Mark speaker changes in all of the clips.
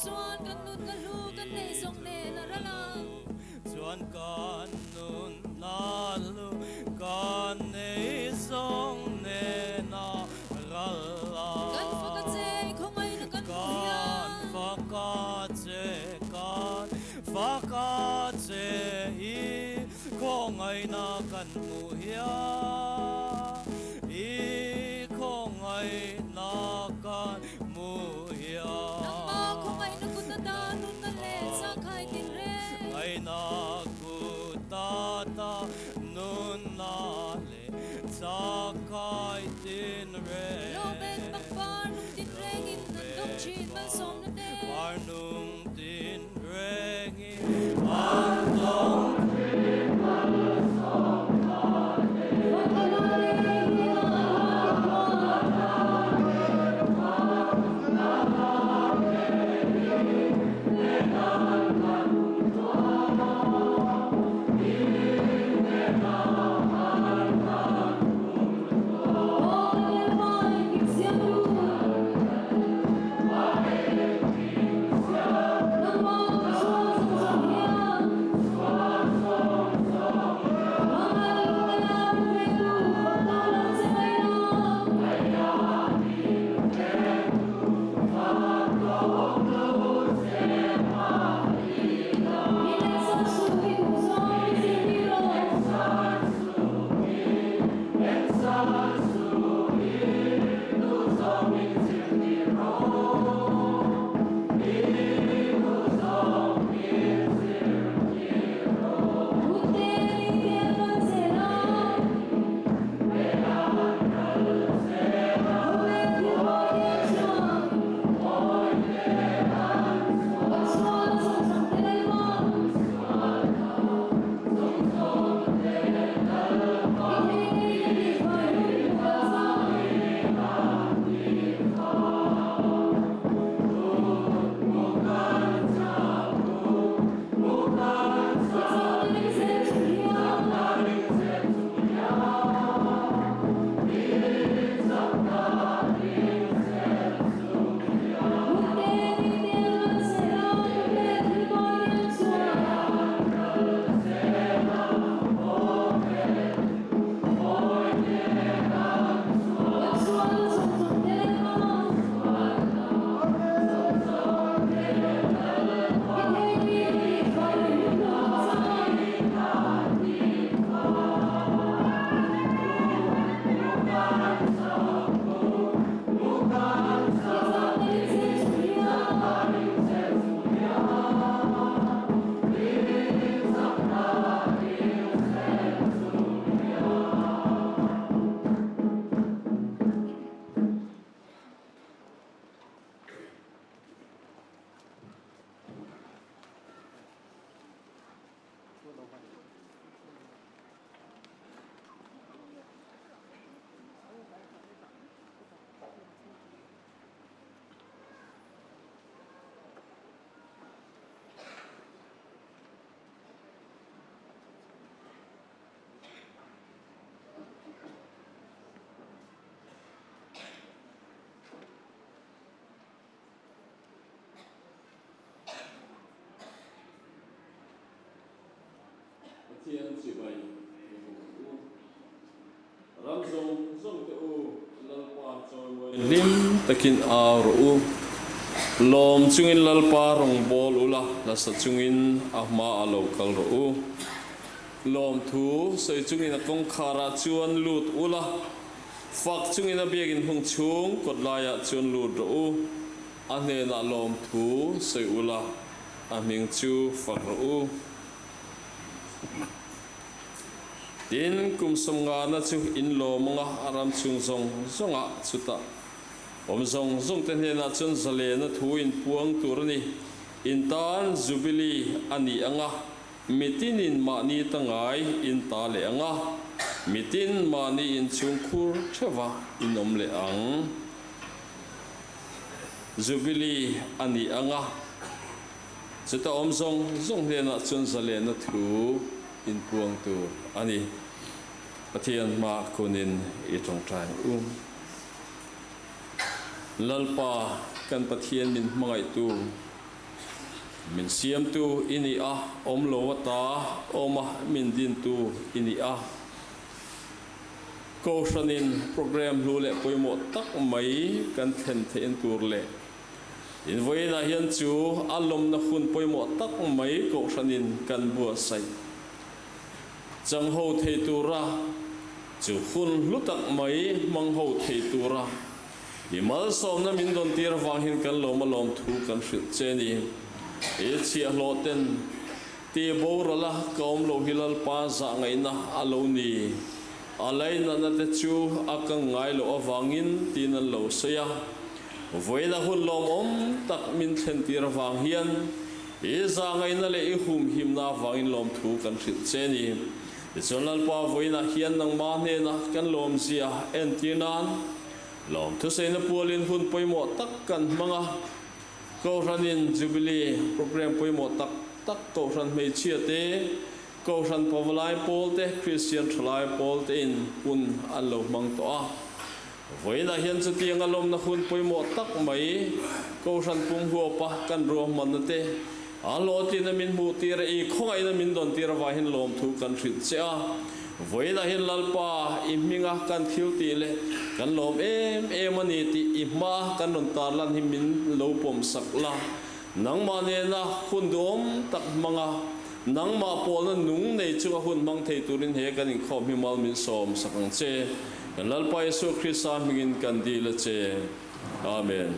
Speaker 1: Chuan kan nunna hlu kan neih zawng nen a ral ang.
Speaker 2: Chuan kan nunna hlu kan neih zawng nen a ral ang.
Speaker 1: Kan fak a che, i khawngaihna kan hmuh hian.
Speaker 2: Kan fak a che, kan fak a che, i khawngaihna kan hmuh hian. I khawngaihna kan hmuh hian.
Speaker 1: Nangmah khawngaihna kut ata nunna leh zahkhai tinreng.
Speaker 2: Ngaihna kut ata nunna leh zahkhai tinreng.
Speaker 1: Lawmen pangpar nung tinrengin an dawng thin malsawmna te.
Speaker 2: Par nung tinrengin an dawng thin malsawmna te.
Speaker 3: Pathian chibai i buk ang u. Ram zawng zawng te u, Lalpa chawimawi hlim takin au rawh u. Lawm chungin Lalpa rawngbâwl ula, hlasa chungin a hma a lo kal rawh u. Lawmthu sawi chungin a kawngkharah chuan lut ula, fak chungin a biakin hung chhung kawt laiah chuan lut rawh u. A hnenah lawmthu sawi ula, a hming chu fak rawh u. Tin, kum sawmngana chu in lawm anga a ram chhung zawng zawngah chutah awm zawng zawngte hnenah chuan zalena thu in puang tur a ni. In tan Jubilee a ni anga mitinin mahni ta ngai in ta leh anga mitin mahni inchhung khur theuha in awm leh ang. Jubilee a ni anga. Chuta awm zawng zawng hnenah chuan zalehna thu inpuang tur a ni. Pathian hma kunin i tawngtai ang u. Lalpa, kan Pathian min hmangaihtu, Min siamtu i ni a, awm lo ata awma min dintu i ni a. Kohhranin programme hlu leh pawimawh tak mai kan thlen theihna tur leh invawiinah hian chu a lawmna hun pawimawh tak mai kohhranin kan buatsaih chang ho thei tura chu hun hlu tak mai hmang ho thei tura i malsawmna min dawn tir avang hian kan lawm a lawm thu kan hrilh che a ni. I chhiahhlawh ten Ti boral a ka awm lo hi Lalpa zah ngaihna a lo ni. A lainatna te chu a kang ngai loh avangin tiin an lo sawi a. Vawiina hun lawmawm tak min thlen tir avang hian i zah ngaihna leh i humhimna avangin lawmthu kan hrilh che ni. Tichuan Lalpa vawiinah hian nangmah hnenah kan lawmzia entir nan lawmthusaina pualin hun pawimawh tak kan hmang a. Kohhranin Jubilee programme pawimawh tak tak Kohhran hmeichhia te, Kohhran pavalai pawl te, Kristian thalai pawl tein hun an lo hmang tawh a. Vawiinah hian chutianga lawmna hun pawimawh tak mai Kohhran pum huapa kan ruahmanna te, a hlawhtlina min hmuh tir a, i khawngaihna min dawn tir avangin lawmthu kan hrilh che a. Vawiinah hian Lalpa, i hminga kan thil tih leh kan lawm em em a ni tih i hma kan rawn tarlan hi min lo pawm sak la. Nangmah nena hun duhawm tak hmanga nangmah pawlna nung nei chunga hun hmang thei turin he kan inkhawm hi mal min sawm sak ang che. Kan Lalpa Isua Krista hmingin kan dil a che. Amen.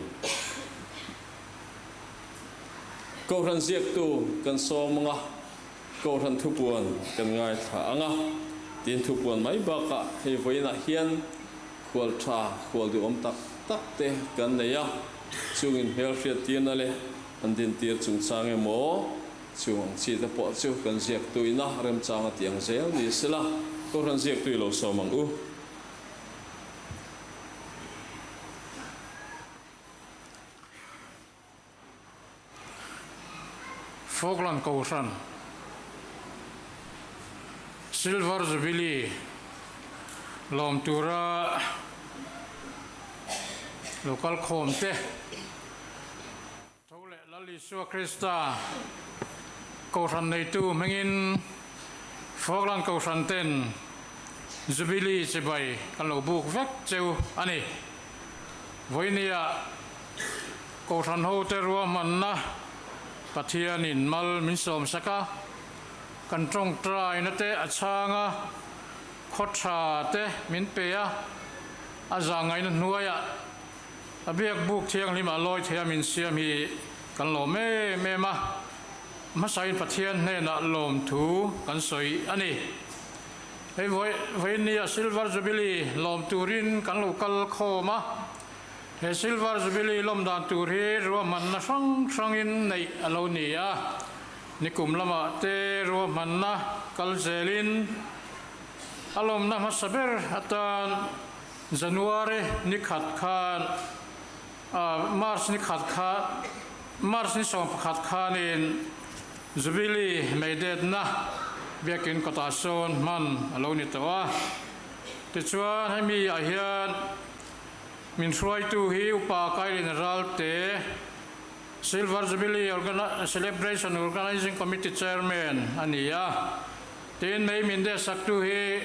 Speaker 3: Kohhran ziaktu kan sawm anga. Kohhran thupuan kan ngaithla ang a, tin thupuan mai bakah hei vawiinah hian khual tha, khual duhawm tak tak te kan nei a, chungin hmelhriat tirna leh an dintir chungchang emaw chung ang chi te pawh chu kan ziaktuina remchang a tih ang zel ni sela, Kohhran ziaktui lo sawm ang u.
Speaker 4: Falkland Kohhran, Silver Jubilee lawm tura lo kal khawm te, Tho leh Lal Isua Krista Kohhran neitu hmingin Falkland Kohhran ten Jubilee chibai kan lo buk vek cheu a ni. Vawinia Kohhran hote ruahmanna Pathianin mal min sawmsak a, kan tawngtaina te a chhang a, khaw tha te min pe a, a zahngaihna hnuaiah a biak buk thianghlim a lawi thei a min siam hi kan lawm em em a, hmasain Pathian hnenah lawmthu kan sawi a ni. Hei vawinia Silver Jubilee lawm turin kan lo kal khawm a, He Silver Jubilee lawm dan tur hi ruahmanna hrang hrangin neih a lo ni a, nikum lamah te ruahmanna kal zelin a lawmna hmasa ber atan January ni khat khan March ni khat kha March ni 11 khanin Jubilee meidetna biakin kawtah sawn hman a lo ni tawh a, tichuan hemi ah hian Min hruaitu hi Upa Kailin Ralte, Silver Jubilee Celebration Organising Committee Chairman a ni a. Tin, May min dehsaktu hi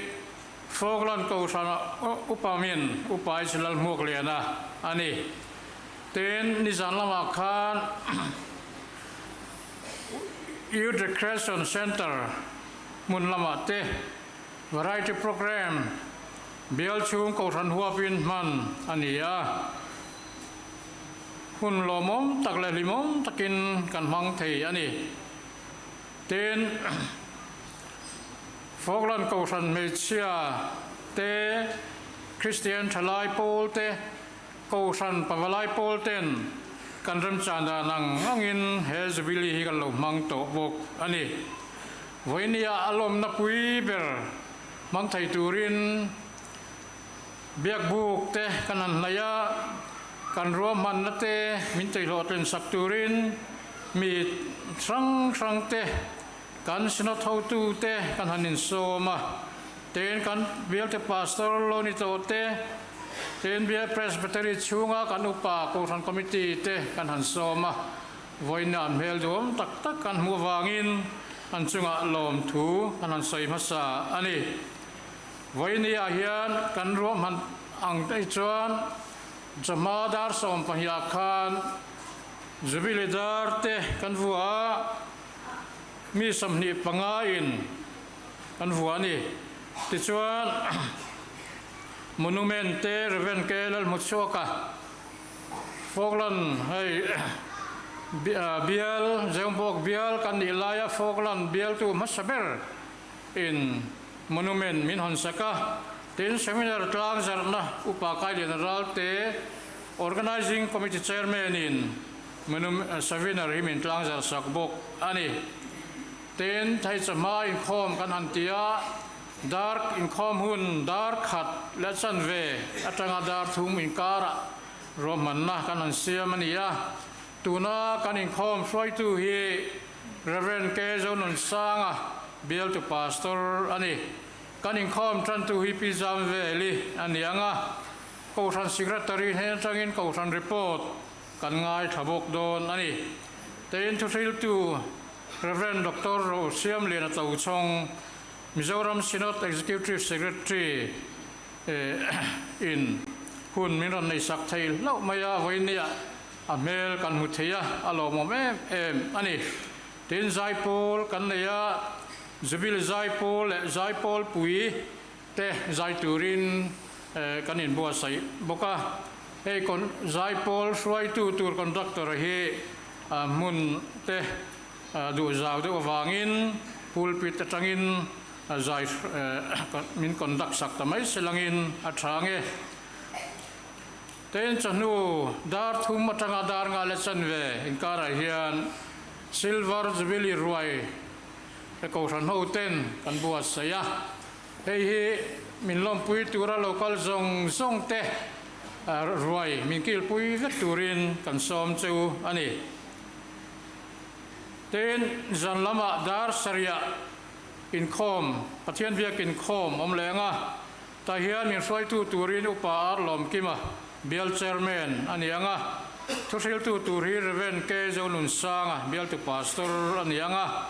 Speaker 4: Falkland Kohhran Upa min Upa H. Lalhmuakliana a ni. Tin, nizan lamah khan Youth Recreation Centre hmun lamah te Variety Programme Bial chhung kohhran huapin hman a ni a, hun lawmawm tak leh hlimawm takin kan hmang thei a ni. Tin, Falkland kohhran hmeichhia te, Kristian thalai pawl te, kohhran pavalai pawl ten kan remchan dan ang angin he Jubilee hi kan lo hmang tawh bawk a ni. Vawinia a lawmna pui ber Hmang thei turin biakbuk te kan han hnaih a, kan ruahmanna te min teihlawhtlin sak turin mi hrang hrang te, kan Synod hotu te kan han insawm a, tin kan bialte Pastor lo ni tawh te, tin Bial Presbytery chhunga kan upa Kohhran Committee te kan han sawm a. Vawiin an hmel duhawm tak tak kan hmuh avangin an chungah lawmthu an han sawi hmasa a ni. Vawiiniah hian kan ruahman ang te chuan chawhma dar 12 ah khan Jubilee dar te kan vuah a, mi 25 in kan vuah a ni. Tichuan Monument te Rev. K. Lalhmuchhuaka Falkland hei bial Zeumbawk bial kan nih laia Falkland bialtu hmasa ber in monument min hawn sak a, tin seminar tlang zarhna Upa Kailiana Ralte Organizing Committee Chairman in seminar hi min tlang zarh sak bawk a ni. Tin Theichahma inkhawm kan han ti a, Dar inkhawm hun dar khat leh chanve atanga dar thum inkarah ruahmanna kan han siam a ni a. Tuna kan inkhawm hruaitu hi Rev. K. Zonunsanga bialtu pastor a ni. Kan inkhawm tantu hi Pi Zamveli a ni ang a. Kohhran Secretary hnen atangin Kohhran report kan ngaithla bawk dawn a ni. Tein thuhriltu Rev. Doctor Rosiamliana Tochhawng Mizoram Synod Executive Secretary in hun min rawn neihsak thei hlauh mai a, vawinia a hmel kan hmu thei a, a lawmawm em em a ni. Tin, zaipawl kan nei a, Jubilee zaipawl leh zaipawl pui te zai turin kan inbuatsaih bawk a. Hei zaipawl hruaitu tur conductor hi hmun te Duh zau deuh avangin pulpit atangin zai min conduct sak ta mai selangin a tha nge. Ten chawhnu dar thum atanga dar nga leh chanve inkarah hian Silver Jubilee ruai te kohhran ho ten kan buatsaih a. Hei hi min lawmpui tura local zawng zawng te ruai min kilpui vek turin kan sawm cheu a ni. Tin, zan lamah dar sarihah inkhawm, Pathian biak inkhawm awm leng a, tah hian min hruaitu turin Upa Ar Lawmkima, Bial Chairman a ni ang a, thuhriltu tur hi Rev. K. Zonunsanga, Bialtu Pastor a ni ang a,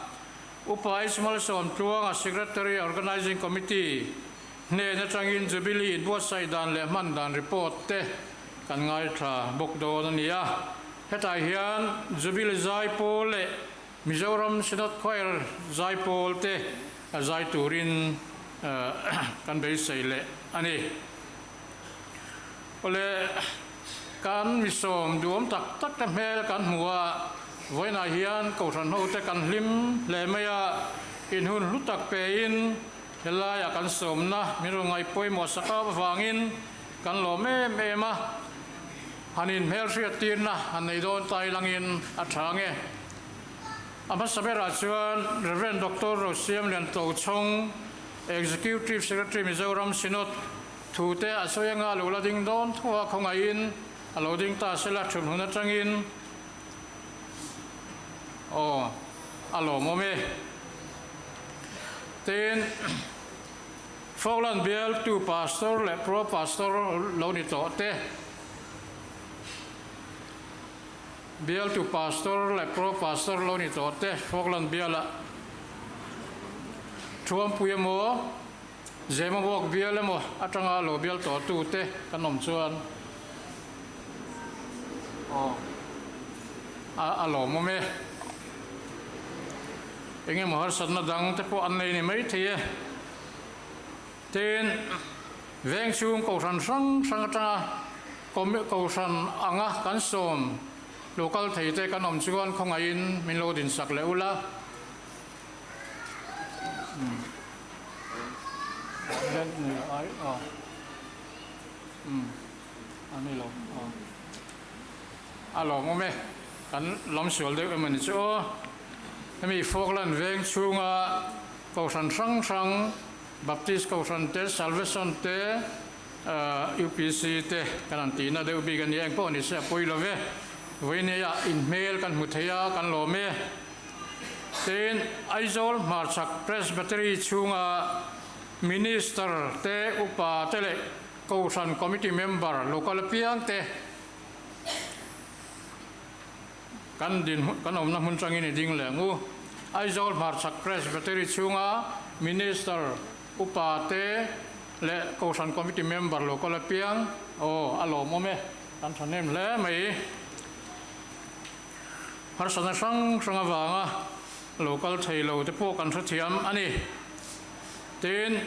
Speaker 4: Upa H. Malsawmtluanga, Secretary, Organising Committee hnen atangin Jubilee inbuatsaih dan leh hman dan report te kan ngaithla bawk dawn a ni a. Hetah hian Jubilee Zaipawl leh Mizoram Synod Choir Zaipawl te zai turin kan beisei leh a ni. Awle, kan misawm duhawm tak tak te hmel kan hmu a, vawiinah hian Kohhran hote kan hlim hle mai a, inhun hlu tak pein helaiah kan sawmna min rawn ngaihpawimawh sak avangin kan lawm em em a. Han inhmelhriat tirna han nei dawn ta ilangin a tha nge. A hmasa berah chuan Rev. Doctor Rosiamlian Tochhawng, Executive Secretary Mizoram Synod thu te a sawi anga lo la ding dawn tho a khawngaihin a lo ding ta sela thun hun atangin aw a lawmawm e. Tin, Falkland bialtu Pastor leh Pro Pastor lo ni tawh te, Bialtu Pastor leh Pro Pastor lo ni tawh te Falkland bialah Thuampui emaw, Zemabawk bial emaw atanga lo bial tawh tu te kan awm chuan aw a lawmawm e. Engemaw harsatna dang te pawh an nei ni maithei e. Tin, veng chhung kohhran hrang hrang atanga kohhran anga kan sawm lo kal thei te kan awm chuan khawngaihin min lo dinsak leh ula. A lawmawm e, kan lam sual deuh em a ni chu aw. Hemi Falkland veng chhunga Kohhran hrang hrang, Baptist Kohhran te, Salvation te, UPC te kan han tihna deuh bik a ni. Engpawh ni se a pawi lo ve. Vawinia inhmel kan hmu thei a, kan lawm e. Tin, Aizawl hmarchhak Presbytery chhunga Minister te, Upa te leh Kohhran Committee member local apiang te, Kan din kan awmna hmun tangin i ding leh ang u. Aizawl Hmarchhak Presbytery chhunga Minister, Upa te leh Kohhran Committee member lo kal apiang aw a lawmawm e, kan thahnem hle mai. Harsatna hrang hrang avanga lo kal thei lo te pawh kan hrethiam a ni. Tin,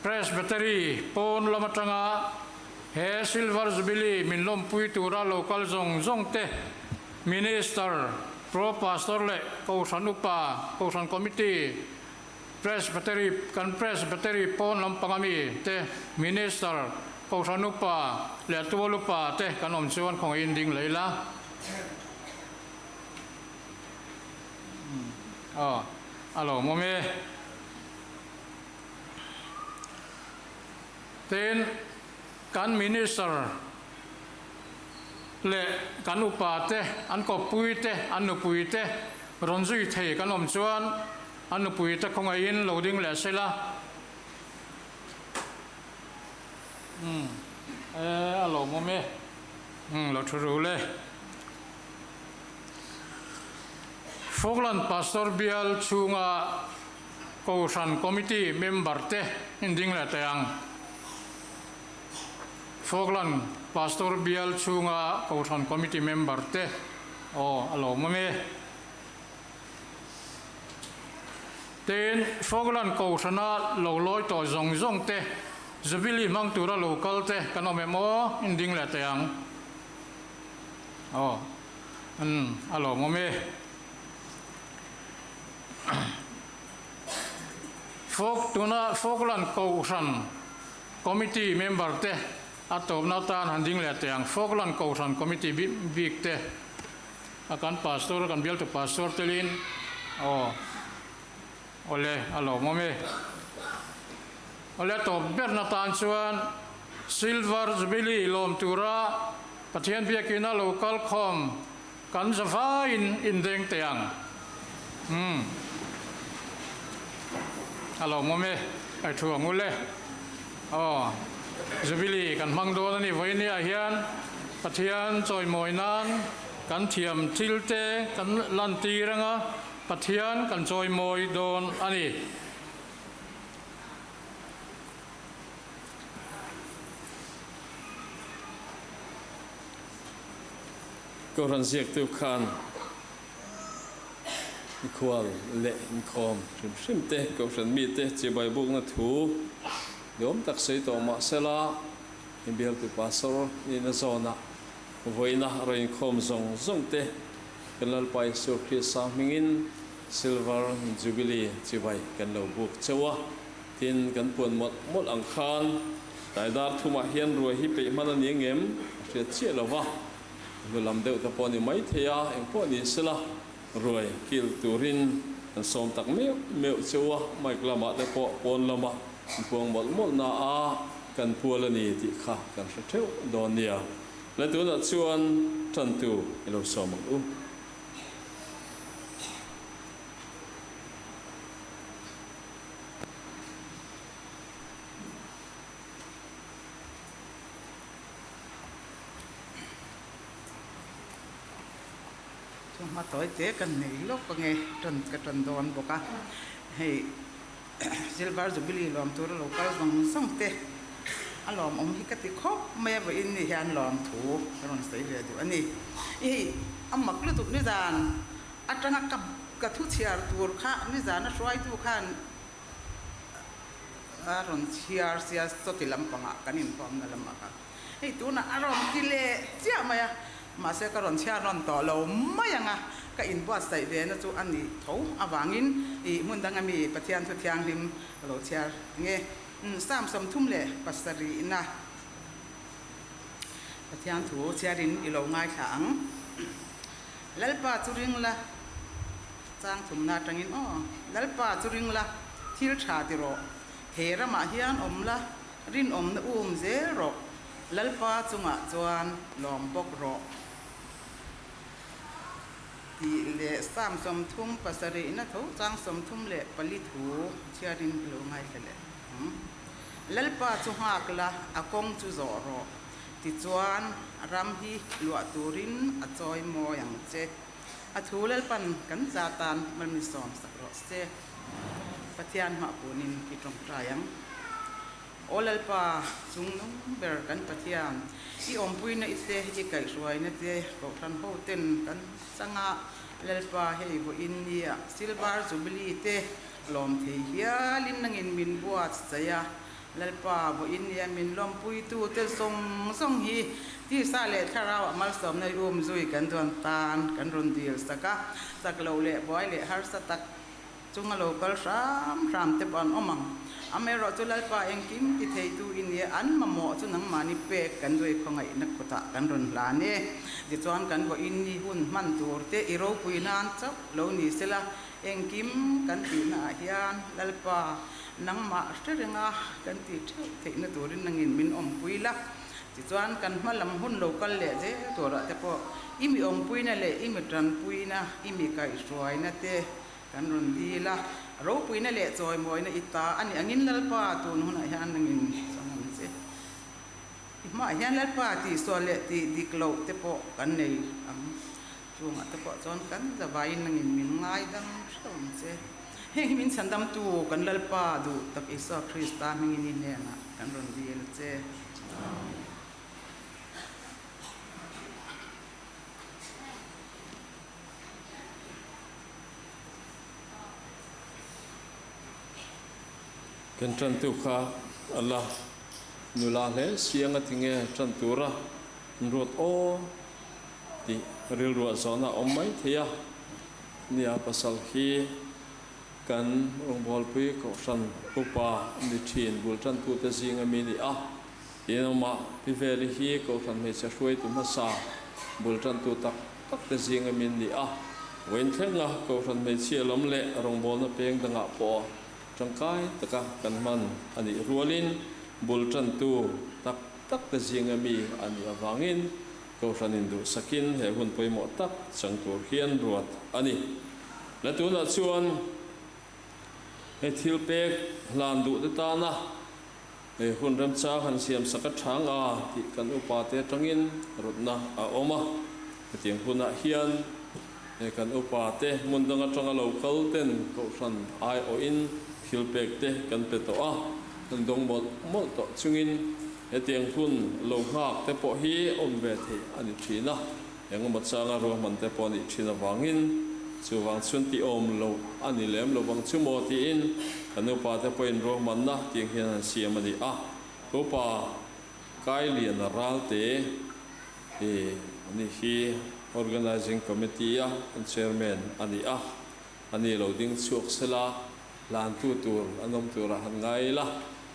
Speaker 4: Presbytery pawn lam atanga he Silver Jubilee min lawmpui tura lo kal zawng zawng te, Minister, Pro Pastor leh Kohhran Upa, Kohhran Committee, Presbytery, kan Presbytery pawn lampang ami te, Minister, Kohhran Upa leh Tual Upa te kan awm chuan khawngaihin ding leh ila. Aw, a lawmawm e. Tin, kan Minister leh kan upa te, an kawppui te, an nupui te rawn zui thei kan awm chuan an nupui te khawngaihin lo ding leh sela. Umm, e, a lawmawm e. Umm, lo thu ru le. Falkland Pastor bial chhunga Kohhran Committee member te in ding leh teh ang. Falkland Pastor bial chhunga Kohhran Committee member te aw a lawmawm e. Tin, Falkland Kohhrana lo lawi tawh zawng zawng te, Jubilee hmang tura lo kal te kan awm em aw in ding leh teh ang. Aw, umm a lawmawm e. Folk tuna Falkland Kohhran Committee member te a tawpna atan han ding leh teh ang. Falkland Kohhran Committee bik te a kan Pastor kan bialtu Pastor telin aw awle a lawmawm e. Awle a tawp berna tan chuan Silver Jubilee lawm tura Pathian biakina lo kal khawm Kan zavaiin indeng teh ang. Umm. A lawmawm e. Ai thu ang ule. Aw. Jubilee kan hmang dawn a ni vawinia hian Pathian chawimawi nan kan thiam thil te kan lantir anga Pathian kan chawimawi dawn a ni.
Speaker 3: Kohhran ziaktu khan mikhual leh inkhawm hrim hrim te, Kohhran mite chibai bukna thu duam tak sawi tawh mah sela, inbialtu pastor nihna zawnah vawiina rawn inkhawm zawng zawng te kan Lalpa Isua Krista hmingin Silver Jubilee chibai kan lo buk chauh a, tin kan puan mawlh mawlh ang khan Taidar thumah hian ruai hi peih hman a ni ngem a hriat chiah lo va, hnu lam deuh te pawh a ni mai thei a, eng pawh ni sela ruai kil turin an sawm tak meuh meuh cheu a, mic lamah te pawh pawn lama an puang mawlh mawlh na a kan pual a ni tih kha kan hre theuh dawn nia. Le tunah chuan tantu i lo sawm ang u.
Speaker 5: Chu hma tawi te kan nei lawk ange tan ka tan dawn bawk a hei silver jubilee lawm tur a lo kal zawng zawng te a lawmawm hi ka ti khawp mai a vawiin ni hian lawmthu ka rawn sawi ve duh a ni hei a mak lutuk nizan atanga ka ka thu chhiar tur kha nizan a hruaitu khan A rawn chhiar sia sawti lampangah kan inkhawmna lamah kha hei tunah a rawn ti leh chiah mai a, mahse ka rawn chhiar rawn tawh lo mai ang a, ka inbuatsaih ve na chu a nih tho avangin ih hmun danga mi Pathian thu thianghlim ka lo chhiar nge Psalm 37na Pathian thu chhiarin i lo ngaithla ang. Lalpa chu ring la, chang thumna atangin aw, Lalpa chu ring la, thil tha ti rawh, he ramah hian awm la, rinawmna um zel rawh, Lalpa chungah chuan lawm bawk rawh. Tih leh Psalm 37na tho chang 34 thu chhiarin i lo ngaithla leh ang. Lalpa chu nghak la, a kawng chu zawh rawh. Tichuan, ram hi luah turin a chawi mawi ang che. A thu Lalpan kan za tan malmisawm sak rawh se. Pathian hmahpunin i tawngtai ang. Aw Lalpa, chungnung ber kan Pathian, i awmpuina i te, i kaihhruaina te Kohhran hoten kan changa Lalpa hei vawiin nia Silver Jubilee te lawm thei hialin nangin min buatsaih a, Lalpa vawiin nia min lawmpuitute zawng zawng hi tisa leh thlarauah malsawmna i um zui kan duan tan kan rawn dil sak a, chak loh leh buai leh harsa tak chunga lo kal hram hram te pawh an awm ang. Amaherawh chu Lalpa engkim ti theitu i nia, an mamawh chu nangmahni pek kan duai khawngaihna kutah kan rawn hlan e. Tichuan kan vawiin ni hun hman tur te i ropui nan chauh lo ni sela, engkim kan tihna ah hian Lalpa Nangmah hre renga kan tih theuh theihna turin nangin min awmpui la, tichuan kan hma lam hun lo kal leh zel turah te pawh i mi awmpuina leh i mi tanpuina, i mi kaihhruaina te kan rawn dil a, ropuina leh chawimawina i ta a nih angin Lalpa tun hunah hian nangin chawng ang che. I hmaah hian Lalpa tihsual leh tih dik loh te pawh kan nei ang. Chungah te pawh chuan kan zavaiin nangin min ngaidam hreuh ang che. Heng hi min chhandamtu kan Lalpa duh tak Isua Krista hmingin i hnenah kan rawn dil che. Amen.
Speaker 3: Kan tantu kha a la nula hle siang a tinge tan tura an ruat aw tih rilruah zawhna a awm mai thei a. Nia pasal hi kan rawngbawlpui kohhran upa ni thin bul tantute zinga mi ni a, tin awmah Pi Veli hi kohhran hmeichhe hruaitu hmasa bul tantu tak tak te zinga mi ni a, vawiin thlenga kohhran hmeichhia lam leh rawngbawlna peng dangah pawh tangkai taka kan hman a nih rualin bul tantu tak tak te zinga mi a nih avangin Kohhran induhsakin he hun pawimawh tak chang tur hian ruat a ni. La tunah chuan he thil pek hlan duh te tana he hun remchang han siam sak a thang a tih kan upa te atangin rawtna a awm a. Hetiang hunah hian he kan upa te hmun dang atanga lo kal ten Kohhran aiawhin thil pek te kan pe tawh a, kan dawng mawlh mawlh tawh chungin Hetiang hun lo nghak te pawh hi awm ve theih a ni thin a, engemaw changa ruahman te pawh a nih thin avangin chuvang chhun tih awm lo a ni lem lo vang chu maw tiin kan upa te pawhin ruahmanna tiang hian an siam a ni a. Ka upa Kailiana Ralte i ani hi Organising Committee a an Chairman a ni a, ani lo ding chhuak sela Hlantu tur an awm turah han ngai ila,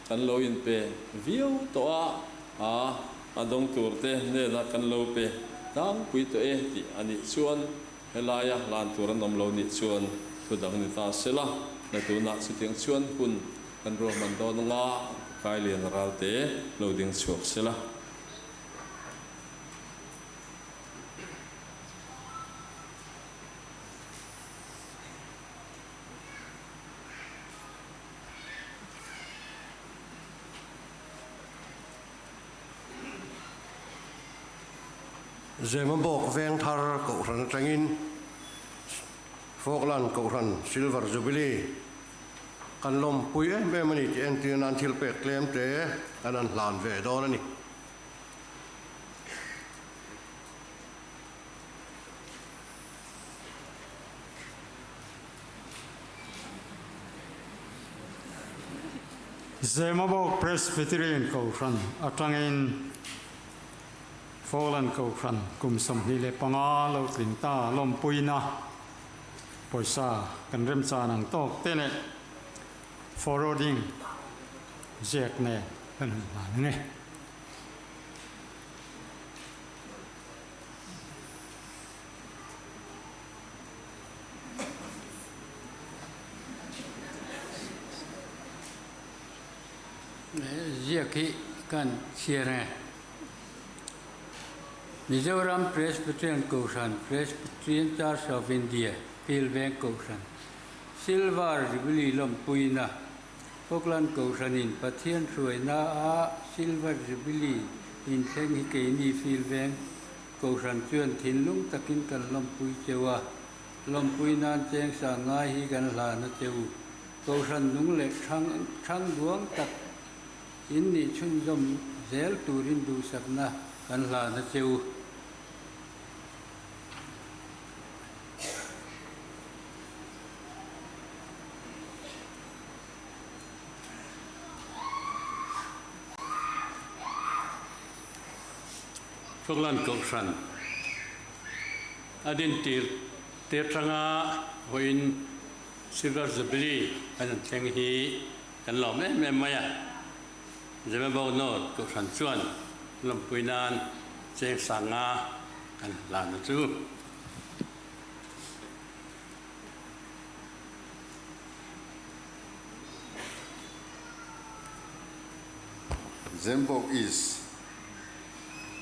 Speaker 3: kan lo inpe viau tawh a, a a dawng turte hnenah kan lo pe tlangpui tawh e tih a nih chuan helaia hlan tur an awm lo nih chuan thu dang ni ta sela, na tunah chutiang chuan hun kan ruahman dawn anga Kailian ralte lo ding chhuak sela.
Speaker 6: Zemabawk Vengthar Kohhran atangin Falkland Kohhran Silver Jubilee kan lawmpui em em a ni tih entir nan thil pek tlem te kan han hlan ve dawn a ni.
Speaker 4: Zemabawk Presbyterian Kohhran atangin Falkland Kohhran kum 25 lo tling ta lawmpuina pawisa kan remchan ang tawk te leh forwarding ziak nen kan han hlan ang e.
Speaker 7: Ziak hi kan chhiar nge? Mizoram Presbyterian Kohhran, Presbyterian Church of India, Pilveng Kohhran, Silver Jubilee lawmpuina, Falkland Kohhranin Pathian hruaina a Silver Jubilee In thleng hi keini fil veng Kohhran chuan thinlung takin kan lawmpui cheu a, lawmpui nan cheng sang ngai hi kan hlan a cheu. Kohhran nung leh thang thang duang tak in nih chhunzawm zel turin duhsakna kan hlan a cheu.
Speaker 8: Falkland Kohhran a din tir te atanga vawiin Silver Jubilee kan han thleng hi kan lawm em em mai a. Zemabawk North Kohhran chuan lawmpui nan cheng sanga kan hlan a chu.
Speaker 9: Zembawk East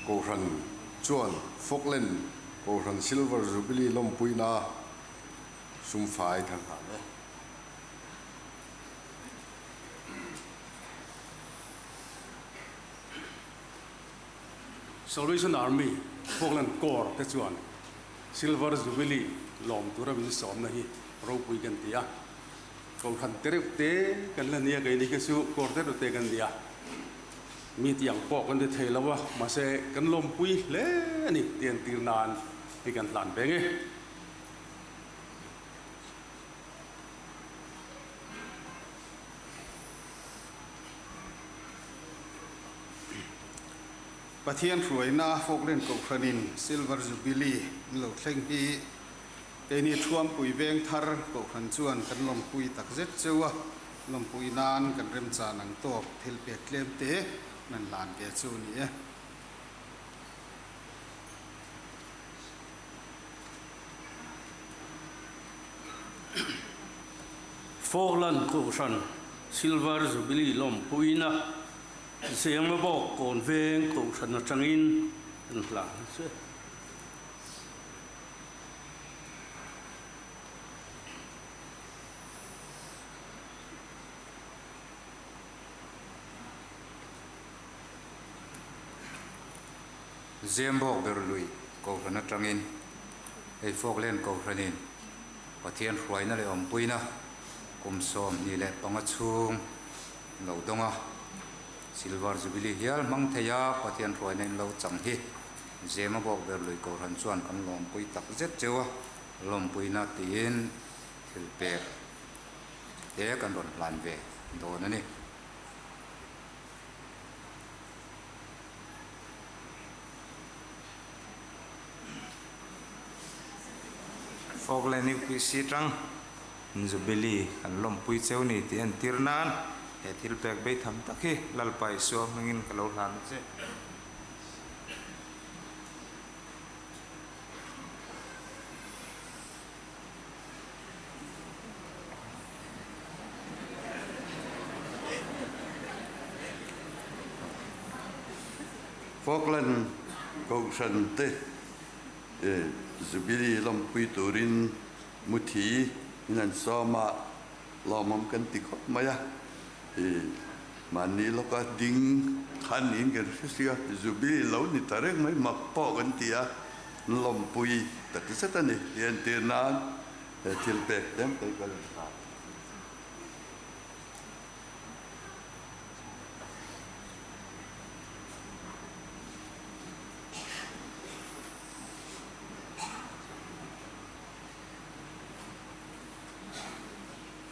Speaker 9: Kohhran chuan Falkland Kohhran Silver Jubilee lawmpuina sumfai kan hlan e.
Speaker 10: Salvation Army Falkland Corps te chuan Silver Jubilee lawm tura min sawmna hi ropui kan ti a. Kohhran te reuh te kan la nia, keini kha chu kawr te reuh te kan nia. Mi tiang pawh kan ti thei lo a, mahse kan lawmpui hle a ni tih entir nan hi kan hlan ve nge.
Speaker 11: Pathian hruaina Falkland Kohhranin Silver Jubilee an lo thleng hi Keini Thuampui veng thar Kohhran chuan kan lawmpui tak zet cheu a, lawmpui nan kan remchan ang tawk thil pek tlem te nan hlan ve chu a ni e.
Speaker 8: Falkland Kohhran Silver Jubilee lawmpuina Zengmabawk kawn veng Kohhran atangin kan hlan a che.
Speaker 12: Zembawk ber lui Kohhran atangin hei Falkland Kohhranin Pathian hruaina leh awmpuina kum 25 chhung lo dawng a, Silver Jubilee hial hmang thei a Pathian hruaina in lo chang hi Zema bawk ber lui Kohhran chuan kan lawmpui tak zet cheu a, lawmpuina tiin thil pek te kan rawn hlan ve dawn a ni.
Speaker 13: Falkland UPC tang Jubilee kan lawmpui cheu ni tih entir nan he thil pek beitham tak hi Lalpa Isua hmingin ka lo hlan a che.
Speaker 9: Falkland Kohhran te Jubilee lawmpui turin Muthi in an sawm a, lawmawm kan ti khawp mai a. Mahni lawka ding khan niin kan hre si a, Jubilee lo ni ta reng mai, mak pawh kan ti a, lawmpui tak zet a ni. I entir nan he thil pek tlem te hi ka rawn hlan.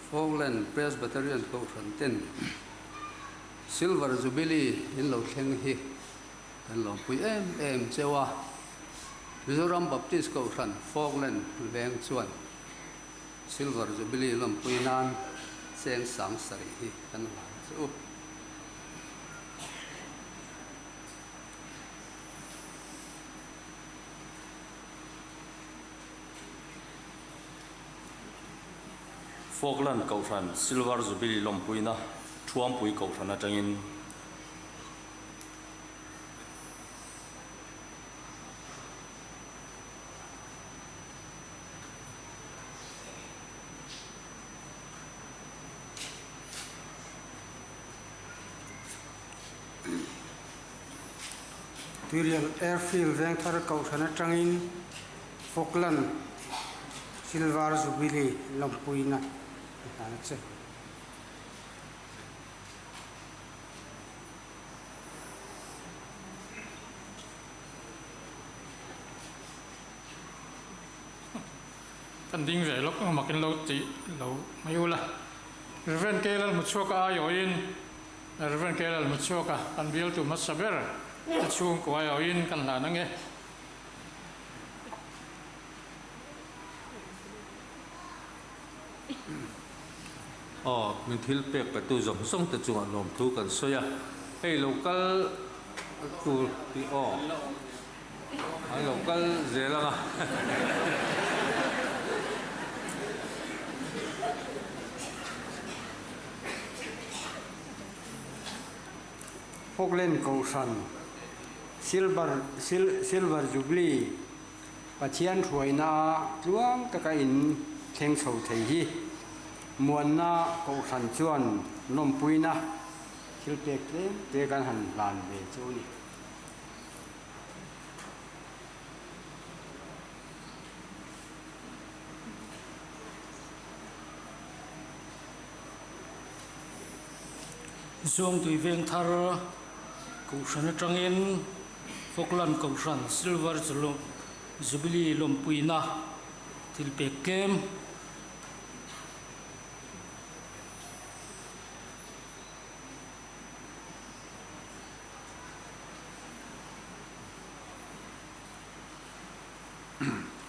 Speaker 7: Falkland Presbyterian Kohhran ten Silver Jubilee in lo thleng hi kan lawmpui em em cheu a. Mizoram Baptist Kohhran Falkland veng chuan Silver Jubilee lawmpui nan cheng sang sarih hi kan hlan che u.
Speaker 3: Falkland Kohhran Silver Jubilee lawmpuina Thuampui Kohhran atangin.
Speaker 14: Tuirial Airfield Vengthar Kohhran atangin Falkland Silver Jubilee lawmpuina a hlan a che.
Speaker 4: Kan ding ve lawk ang makin lo tih lo mai ula. Rev. K. Lalhmuchhuaka aiawhin Rev. K. Lalhmuchhuaka kan bialtu hmasa ber te chhungkua aiawhin kan hlan ang e.
Speaker 8: Aw, min thil pek petu zawng zawng te chungah lawmthu kan sawi a, hei lo kal tur tih aw. An lo kal zel ang a.
Speaker 14: Falkland Kohhran Silver Silver Jubilee Pathian hruaina tluang taka in thleng chho thei hi Muanna Kohhran chuan lawmpuina thil pek tlem te kan han hlan ve chu a ni.
Speaker 4: Zuangtui Vengthar Kohhran atangin Falkland Kohhran Silver Jubilee lawmpuina thil pek tlem.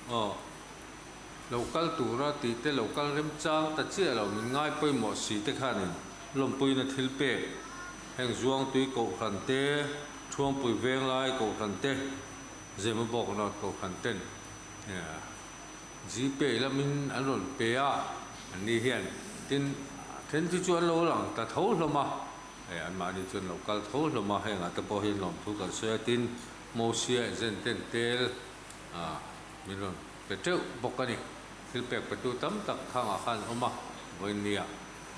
Speaker 8: Aw, lo kal tura tih te lo kal remchang ta chiah lo min ngai pawimawh si te khanin lawmpuina thil pek heng Zuangtui Kohhran te, Thuangpui Venglai Kohhran te, Zemabawk North Kohhran ten Gpay lamin an rawn pe a, anni hian tin then chu chu an lo lang ta tho hlawm a. Hei anmahni chuan lo kal tho hlawm a, hengah te pawh hian lawmthu kan sawi a, tin Mosia agent ten tel min rawn pe teuh bawk a ni. Thil pek petu tam tak thangah khan an awm a, vawiinnia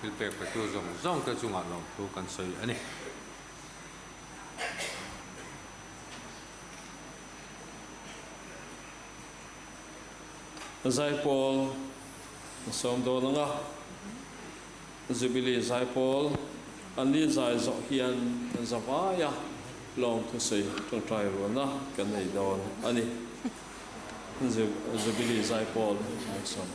Speaker 8: thil pek petu zawng zawng te chungah lawmthu kan sawi a ni.
Speaker 3: Zaipawl sawm dawn anga. Jubilee zaipawl an ni zai zawh hian zavaia lawng thusawi tawngtai rualna kan nei dawn a ni. Jubilee zaipawl malsawm.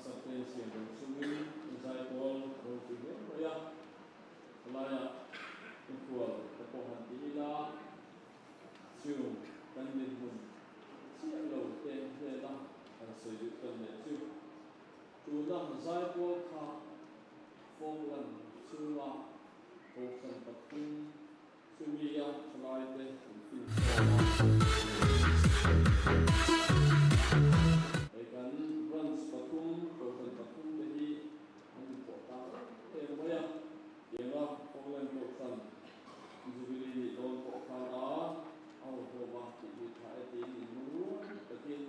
Speaker 3: Hlasak te siam reng chungin zaipawl ropui hle mai a, khawlaiah mikhual te pawh han ti ila chung kan dinhmun chiah lo te hnena kan sawi duh tan leh chu tuna zaipawl kha Falkland chhunga kohhran pathum Chumi a thalaite an fin khawm a. Hei kan branch pathum, kohhran pathum te hi an inpawh ta em em mai a. Tianga Falkland kohhran Jubilee nih dawn pawh khan a au hlawm a tih hi tha e tiin in lung rual takin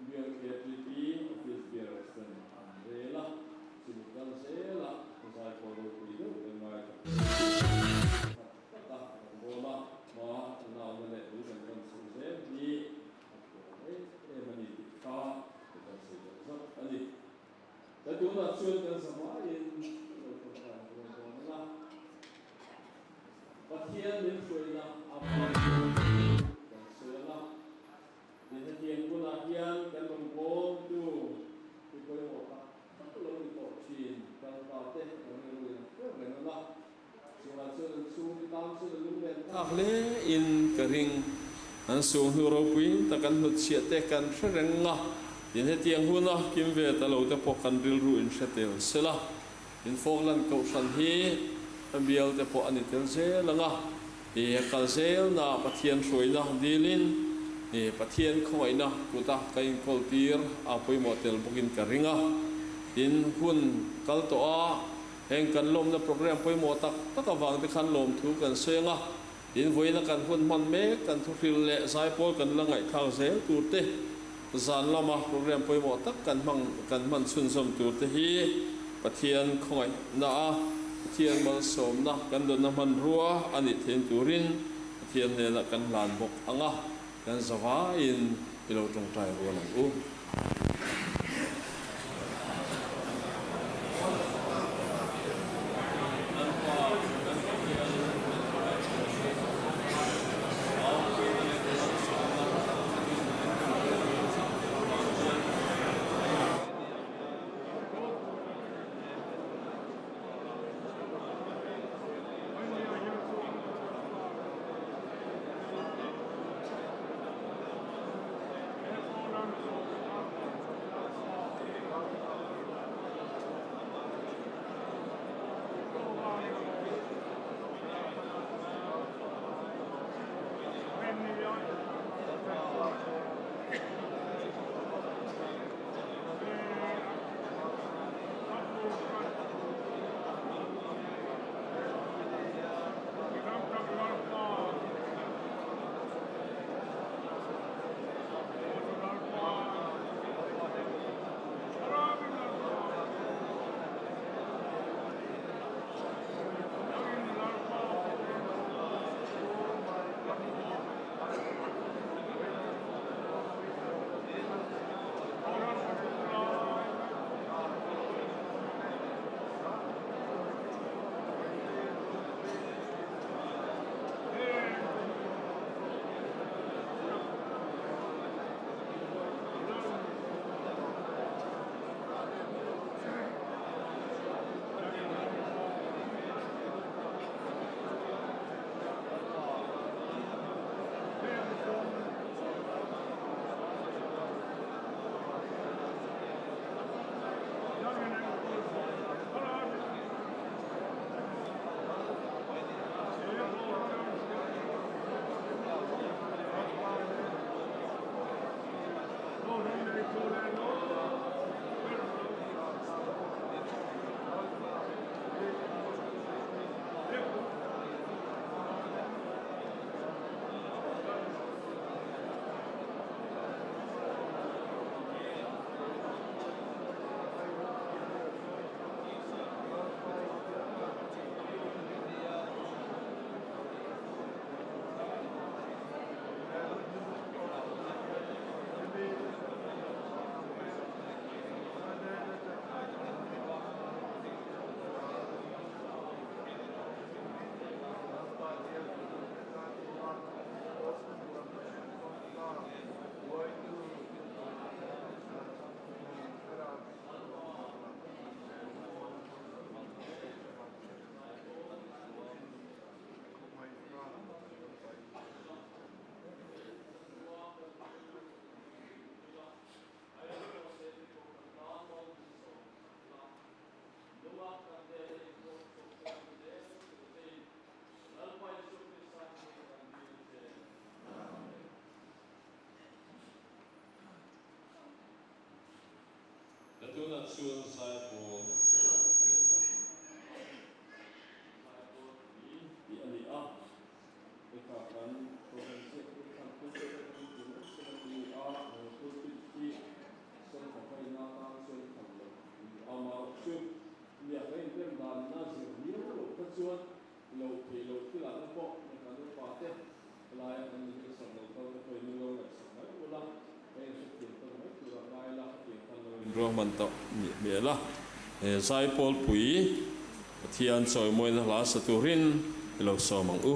Speaker 3: Bial KTP Office Bearers ten an rel a, chumi kal zelah zaipawl ropui deuh kan ngai ta khat tak a, rawngbawla hma a nauna leh bul kan tan chhoh zel hi a tlawm em em a ni tih kha ka kan sawi deuh zauh a ni. Ka tunah chuan kan zavaiin kan lo tawngtai rual dawn ang a, Pathian min hruaina a vang kan sawi ang a. Ni hetiang hunah hian kan rawn bawltu hi pawimawh tak tak lo ni tawh thin kalpa te kan rilru in a hriat reng ang a, chungah chuan an chhungte tan chuan a lunglen thlak hle in ka ring. An suh hnu ropui tak an hnutchhiah te kan hre reng a, tin hetiang huna kim ve ta lo te pawh kan rilru in hre tel sela, in Falkland Kohhran hi a bial te pawh a ni tel zel ang a. I kal zelna Pathian hruaina dilin i Pathian khawngaihna kuta ka inkawl tir a pawimawh tel bawkin ka ring a. Tin, hun kal tawh a, heng kan lawmna program pawimawh tak tak avang te khan lawmthu kan sawi ang a. Tin, vawiina kan hun hman mek, kan thuhril leh zaipawl kan la ngaihthlak zel tur te, zan lama program pawimawh tak kan hmang kan hman chhunzawm tur te hi Pathian khawngaihna a Pathian malsawmna kan dawnna hmanrua a nih thein turin Pathian hnenah kan hlan bawk ang a, kan zavaiin i lo tawngtai rual ang u. Tunah chuan Zaipawl a leh dawn. Zaipawl pui tih a ni a, heta kan program ziak tur khan pulpit atangin tih mai sen a ni a, pulpit hi sen fahraina atan chuan tham loh a ni a, amaherawhchu nia kan inrem danna zir miau loh kha chuan Lo thei lo thilah te pawh kan upa te laia kan inhrilhsak lo kal te pawhin min lo ngaihsak mai ula, ka inhrethiam tawn mai turah ngai la, hetiang khan lo inruahman tawh nih hmel a. He Zaipawlpui Pathian chawimawina hla sa turin i lo sawm ang u.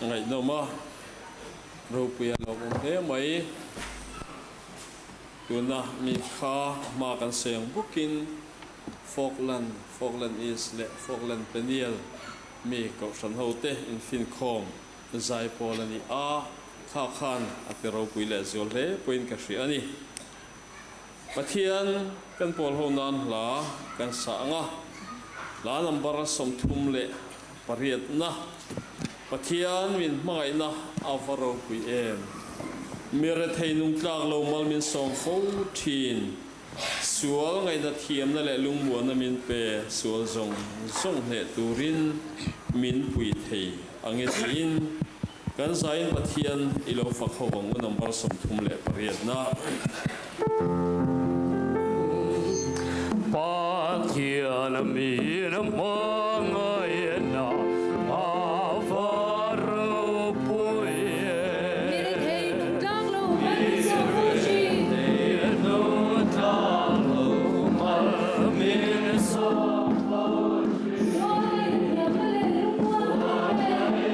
Speaker 3: Ngaihnawm a, ropui a lawmawm hle mai. Tuna mi kha hma kan sawi ang bawkin Falkland, Falkland East leh Falkland Peniel mi kohhran hote infinkhawm zai pawl a ni a, kha khan a ti ropui leh zual hle pawhin ka hria a ni. Pathian kan pawl ho nan hla kan sa ang a, hla number 38 na, Pathian min hmangaihna a va ropui em? Mi rethei nung tlak lo mal min sawm fo thin, sual ngaihna thiamna leh lungmuanna min pe, sual zawng zawng hneh turin min pui thei ang e tiin Kan zain Pathian i lo fak ho ang u number 38 na.
Speaker 2: Pathian min hmangaihna a va ropui em.
Speaker 1: Mi rethei nung tlak lo mal min sawm fo thin.
Speaker 2: Nung tlak lo mal min sawm fo thin.
Speaker 1: Sual leh thiamna leh lungmuan min pe.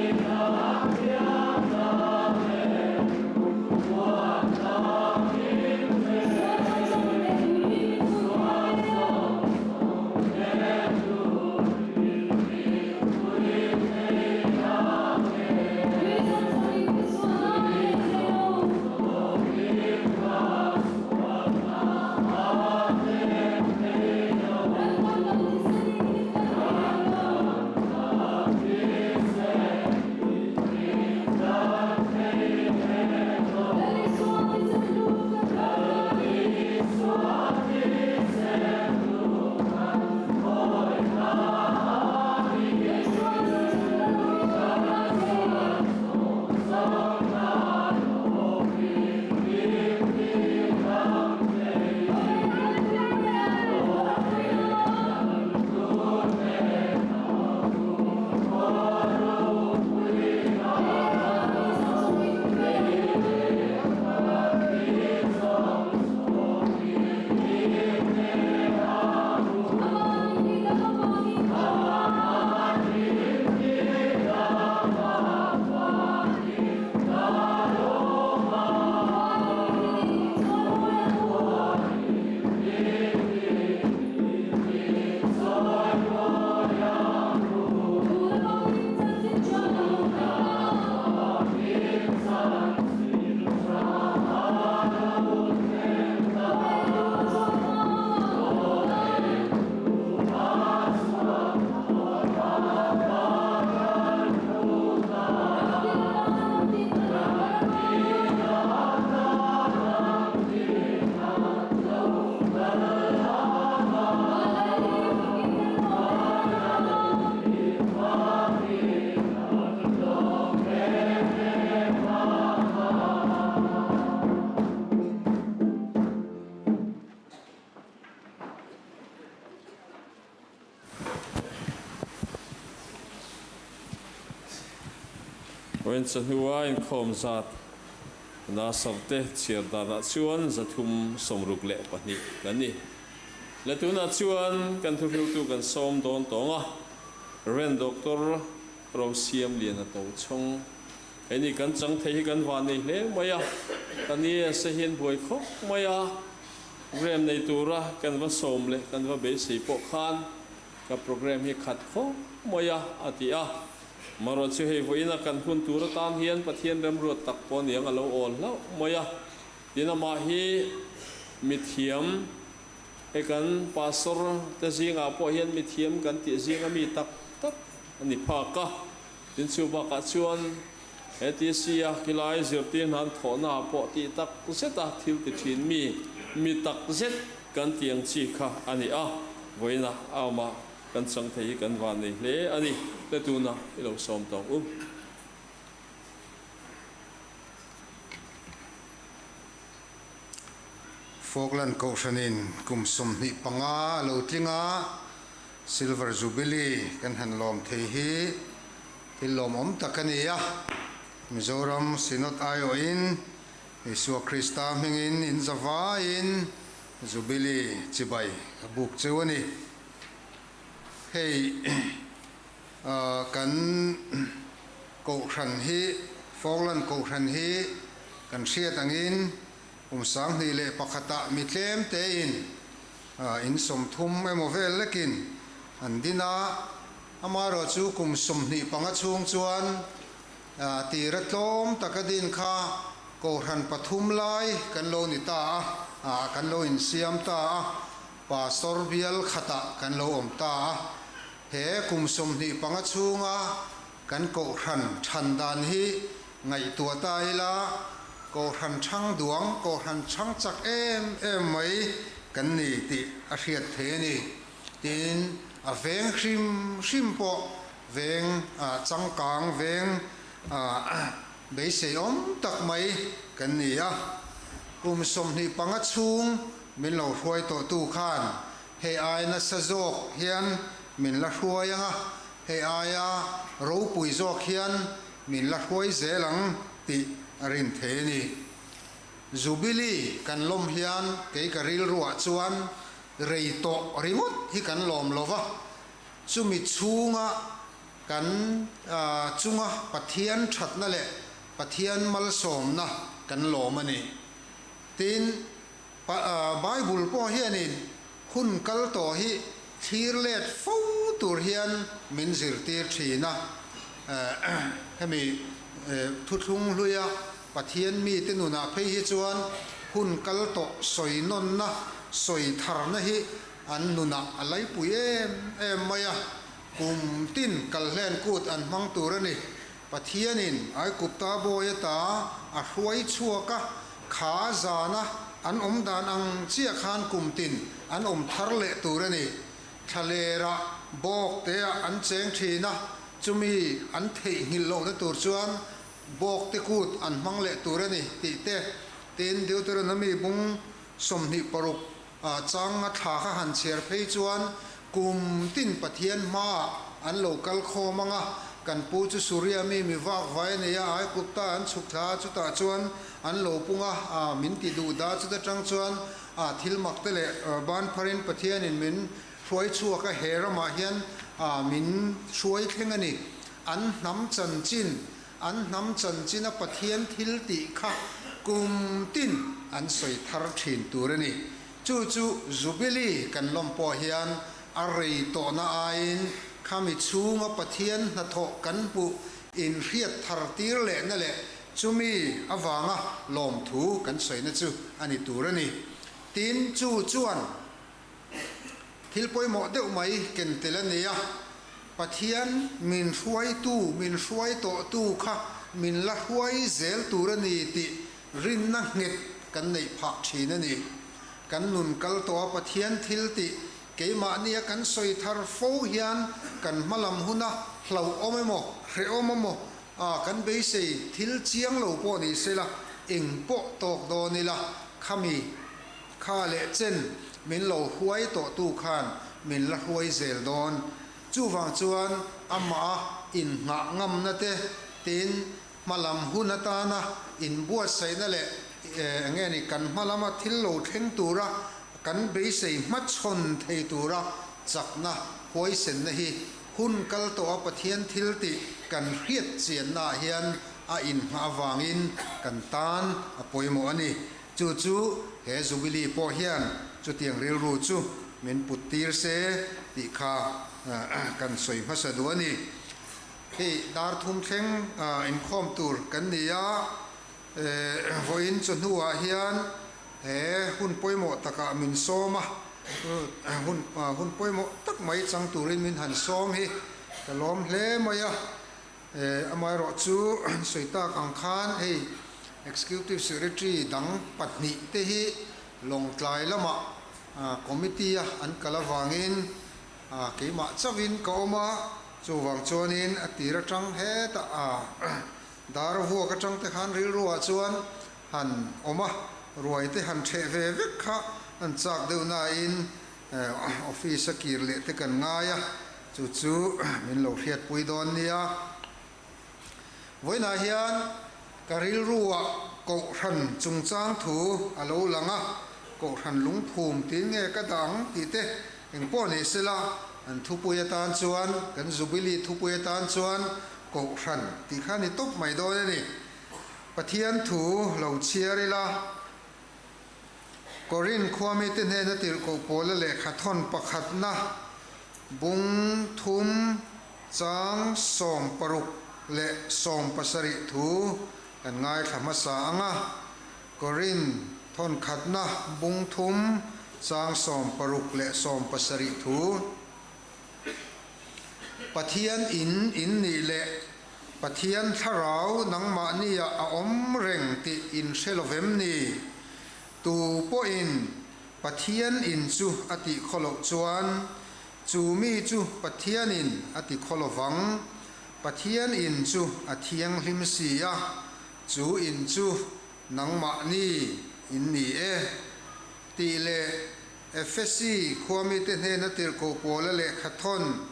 Speaker 3: Vawiin chahnua inkhawm zat Nasarte chhiar danah chuan 362 kan ni. Le tunah chuan kan thuhriltu kan sawm dawn tawng a, Rev. Doctor Rosiam Liana Tochhawng. Hei ni kan chang thei hi kan van nei hle mai a, kan ESA hian buai khawp mai a, program nei tura kan va sawm leh kan va beisei pawh khan ka program hi khat khawp mai a, a ti a. Marawh chu hei vawiina kan hun tur atan hian Pathian remruat tak pawh niang a lo awl hlauh mai a, tin amah hi mithiam he kan pastor te zingah pawh hian mithiam kan tih zinga mi tak tak a ni phak a. Tin chu bakah chuan ATC a khilai zirtir hnan thawhna ah pawh tih tak zet a thil ti thin mi, mi tak zet kan tih ang chi kha a ni a, vawiina a awmah kan chang thei hi kan van nei hle a ni, le tuna i lo sawm tawng u.
Speaker 11: Falkland Kohhranin kum 25 a lo tling a. Silver Jubilee kan han lawm thei hi thil lawmawm tak a ni a, Mizoram Synod aiawhin Isua Krista hmingin in zavaiin Jubilee chibai a buk cheu a ni. Hei kan.
Speaker 15: Kohhran hi, Falkland Kohhran hi kan hriat angin kum 2001 ah mi tlem tein in 30 emaw vel lekin an din a, amaherawh chu kum 25 chhung chuan tira tlawm taka din kha Kohhran pathum lai kan lo ni ta a, kan lo insiam ta a, Pastor bial khatah kan lo awm ta a, he kum 25 chhunga kan Kohhran than dan hi ngaihtuah ta ila, Kohhran thang duang, Kohhran thang chak em em mai kan ni tih a hriat thei a ni. Tin, a veng hrim hrim pawh veng changkang, veng beisei awm tak mai kan ni a. Kum 25 chhung min lo hruai tawhtu khan hei ai nasa zawk hian min la hruai ang a, hei aia ropui zawk hian min la hruai zel ang tih a rin thei a ni. Jubilee kan lawm hian kei ka rilruah chuan rei tawh ringawt hi kan lawm lo va, chumi chhunga kan chunga Pathian thatna leh Pathian malsawmna kan lawm a ni. Tin, Bible pawh hianin hun kal tawh hi thlir let fo tur hian min zirtir thin a. Hemi thuthlung hluia Pathian mite nunah phei hi chuan hun kal tawh sawi nawnna, sawi tharna hi an nunah a laipui em em mai a. Kum tin kalhlen kut an hmang tur a ni. Pathianin Aigupta bawi ata a hruai chhuak a, kha zana an awm dan ang chiah khan kum tin an awm thar leh tur a ni. Thlalera bawk teah an cheng thin a, chumi an theihnghilh lohna tur chuan bawk te kut an hmang leh tur a ni tih te, tin Deuteronomy bung 26 chang a thla kha han chhiar phei chuan kum tin Pathian hmaah an lo kal khawm ang a, kan pu chu Suria mi mi vak vai a nei a, Aigupta an chhuk thla a, chutah chuan an lo pung a, min ti duh da, chuta tang chuan thil mak te leh ban pharin Pathianin min hruai chhuak a, he ramah hian min hruai thleng a ni. An hnam chanchin, an hnam chanchina Pathian thil tih kha kum tin an sawi thar thin tur a ni. Chu chu Jubilee kan lawm pawh hian a rei tawhna aiin khami chhunga Pathian hnathawh kan hmuh inhriat thar tir lehna leh chumi avanga lawmthu kan sawina chu a ni tur a ni. Tin, chu chuan thil pawimawh deuh mai ken tel a nei a, Pathian min hruaitu, min hruai tawhtu kha min la hruai zel tur a ni tih rinna nghet kan neih phah thin a ni. Kan nun kal tawh a Pathian thil tih keimahnia kan sawi thar fo hian kan hmalam huna hlauhawm emaw, hrehawm emaw kan beisei thil chiang lo pawh ni sela eng pawh tawk dawn ila khami Kha leh chen min lo hruai tawhtu khan min la hruai zel dawn. Chuvang chuan amah a innghah ngamna te, tin, hmalam hun atana inbuatsaihna leh eng nge ni kan hmalama thil lo thleng tura kan beisei hmachhawn thei tura chakna huaisenna hi hun kal tawha Pathian thil tih kan hriat chiannaah hian a innghah avangin kan tan a pawimawh a ni. Chu chu he Jubilee pawh hian chutiang rilru chu min put tir se tih kha kan sawi hmasa duh a ni. Hei dar thum thleng inkhawm tur kan ni a, vawiin chu hnuah hian he hun pawimawh takah min sawm a, hun hun pawimawh tak mai chang turin min han sawm hi ka lawm hle mai a. Amaherawh chu sawi tak ang khan hei Executive Secretary dang pahnih te hi Lawngtlai lamah committee a an kal avangin keimah chauhin ka awm a, chuvang chuanin a tir atang hetah dar vuak atang te khan rilruah chuan han awm a, ruai te han theh ve vek kha an chak deuh nain Office a kir leh te kan ngai a, chu chu min lo hriatpui dawn nia. Vawiinah hian ka rilruah Kohhran chungchang thu a lo lang a, Kohhran lungphum tin nge ka dah ang tih te engpawh ni sela, an thupui atan chuan, kan Jubilee thupui atan chuan Kohhran tih kha ni tawp mai dawn a ni. Pathian thu lo chhiar ila, Korinth khua mite hnena tirhkoh pawla lehkha thawn pakhatna bung thum chang 60 leh 70 thu kan ngaithla hmasa ang a. Korinth thawn khatna bung thum chang 60 leh 70 thu. Pathian in in nih leh Pathian thlarau nangmahniah a awm reng tih in hre lovem ni? Tu pawhin Pathian in chu a tih khaw loh chuan chu mi chu Pathianin a ti khaw lovang. Pathian in chu a thianghlim si a, chu in chu nangmahni in ni e tih leh Efesi khuamite hnena tirhkoh pawla lehkha thawn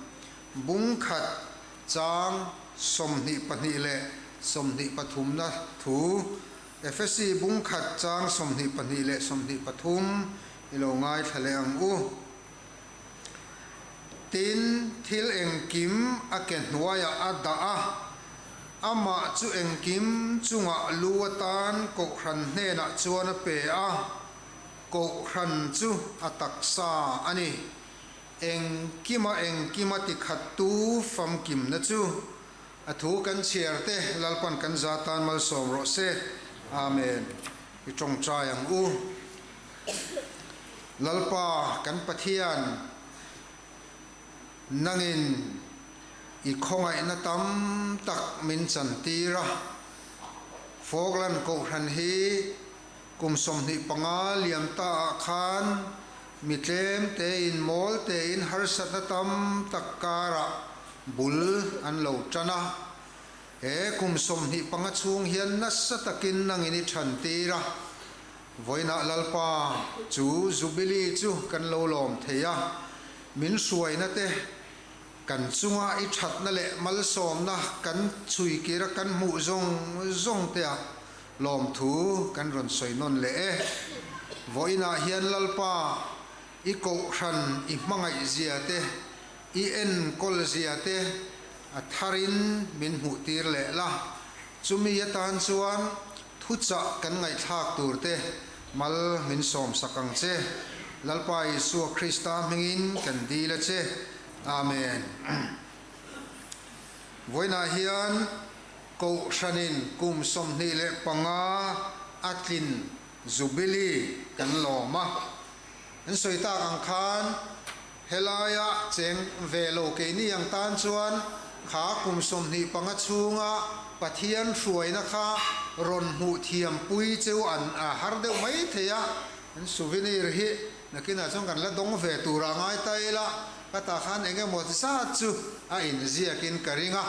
Speaker 15: bung khat chang 22 leh 23na thu Efesi bung khat chang 22 leh 23 i lo ngaithla leh ang u. Tin, thil engkim a ke hnuaiah a dah a, amah chu engkim chungah lu atan kohhran hnenah chuan a pe a. Kohhran chu a taksa a ni. Engkima engkima tikhattu famkimna chu a thu kan chhiar te Lalpan kan za tan malsawm rawh se. Amen. I tawngtai ang u. Lalpa kan Pathian, nangin i khawngaihna tam tak min chantir a. Falkland Kohhran hi Kum 25 liam ta ah khan mi tlem tein mawl tein harsatna tam tak karah bul an lo tan a. He kum 25 chhung hian nasa takin nangin i than tir a. Vawiinah Lalpa chu Jubilee chu kan lo lawm thei a, min hruaina te kan chunga i thatna leh malsawmna kan chhui kira kan hmuh zawng zawng te ah Lawmthu kan rawn sawi nawn leh e. Vawiinah hian Lalpa, i kohhran i hmangaih zia te, i enkawl zia te a tharin min hmuh tir leh la. Chumi atan chuan thuchah kan ngaihthlak tur te mal min sawm sak ang che. Lalpa Isua Krista hmingin kan dil a che. Amen. Vawiinah hian Kohhranin kum 25 a tlin Jubilee kan lawm a. An sawi tak ang khan helaia cheng ve lo keini ang tan chuan kha kum 25 chhunga Pathian hruaina kha rawn hmuh thiam pui cheu an har deuh mai thei a. An souvenir hi nakinah chuan kan la dawng ve tur a ngai ta ila, ka tah khan eng emaw zat chu a inziakin ka ring a.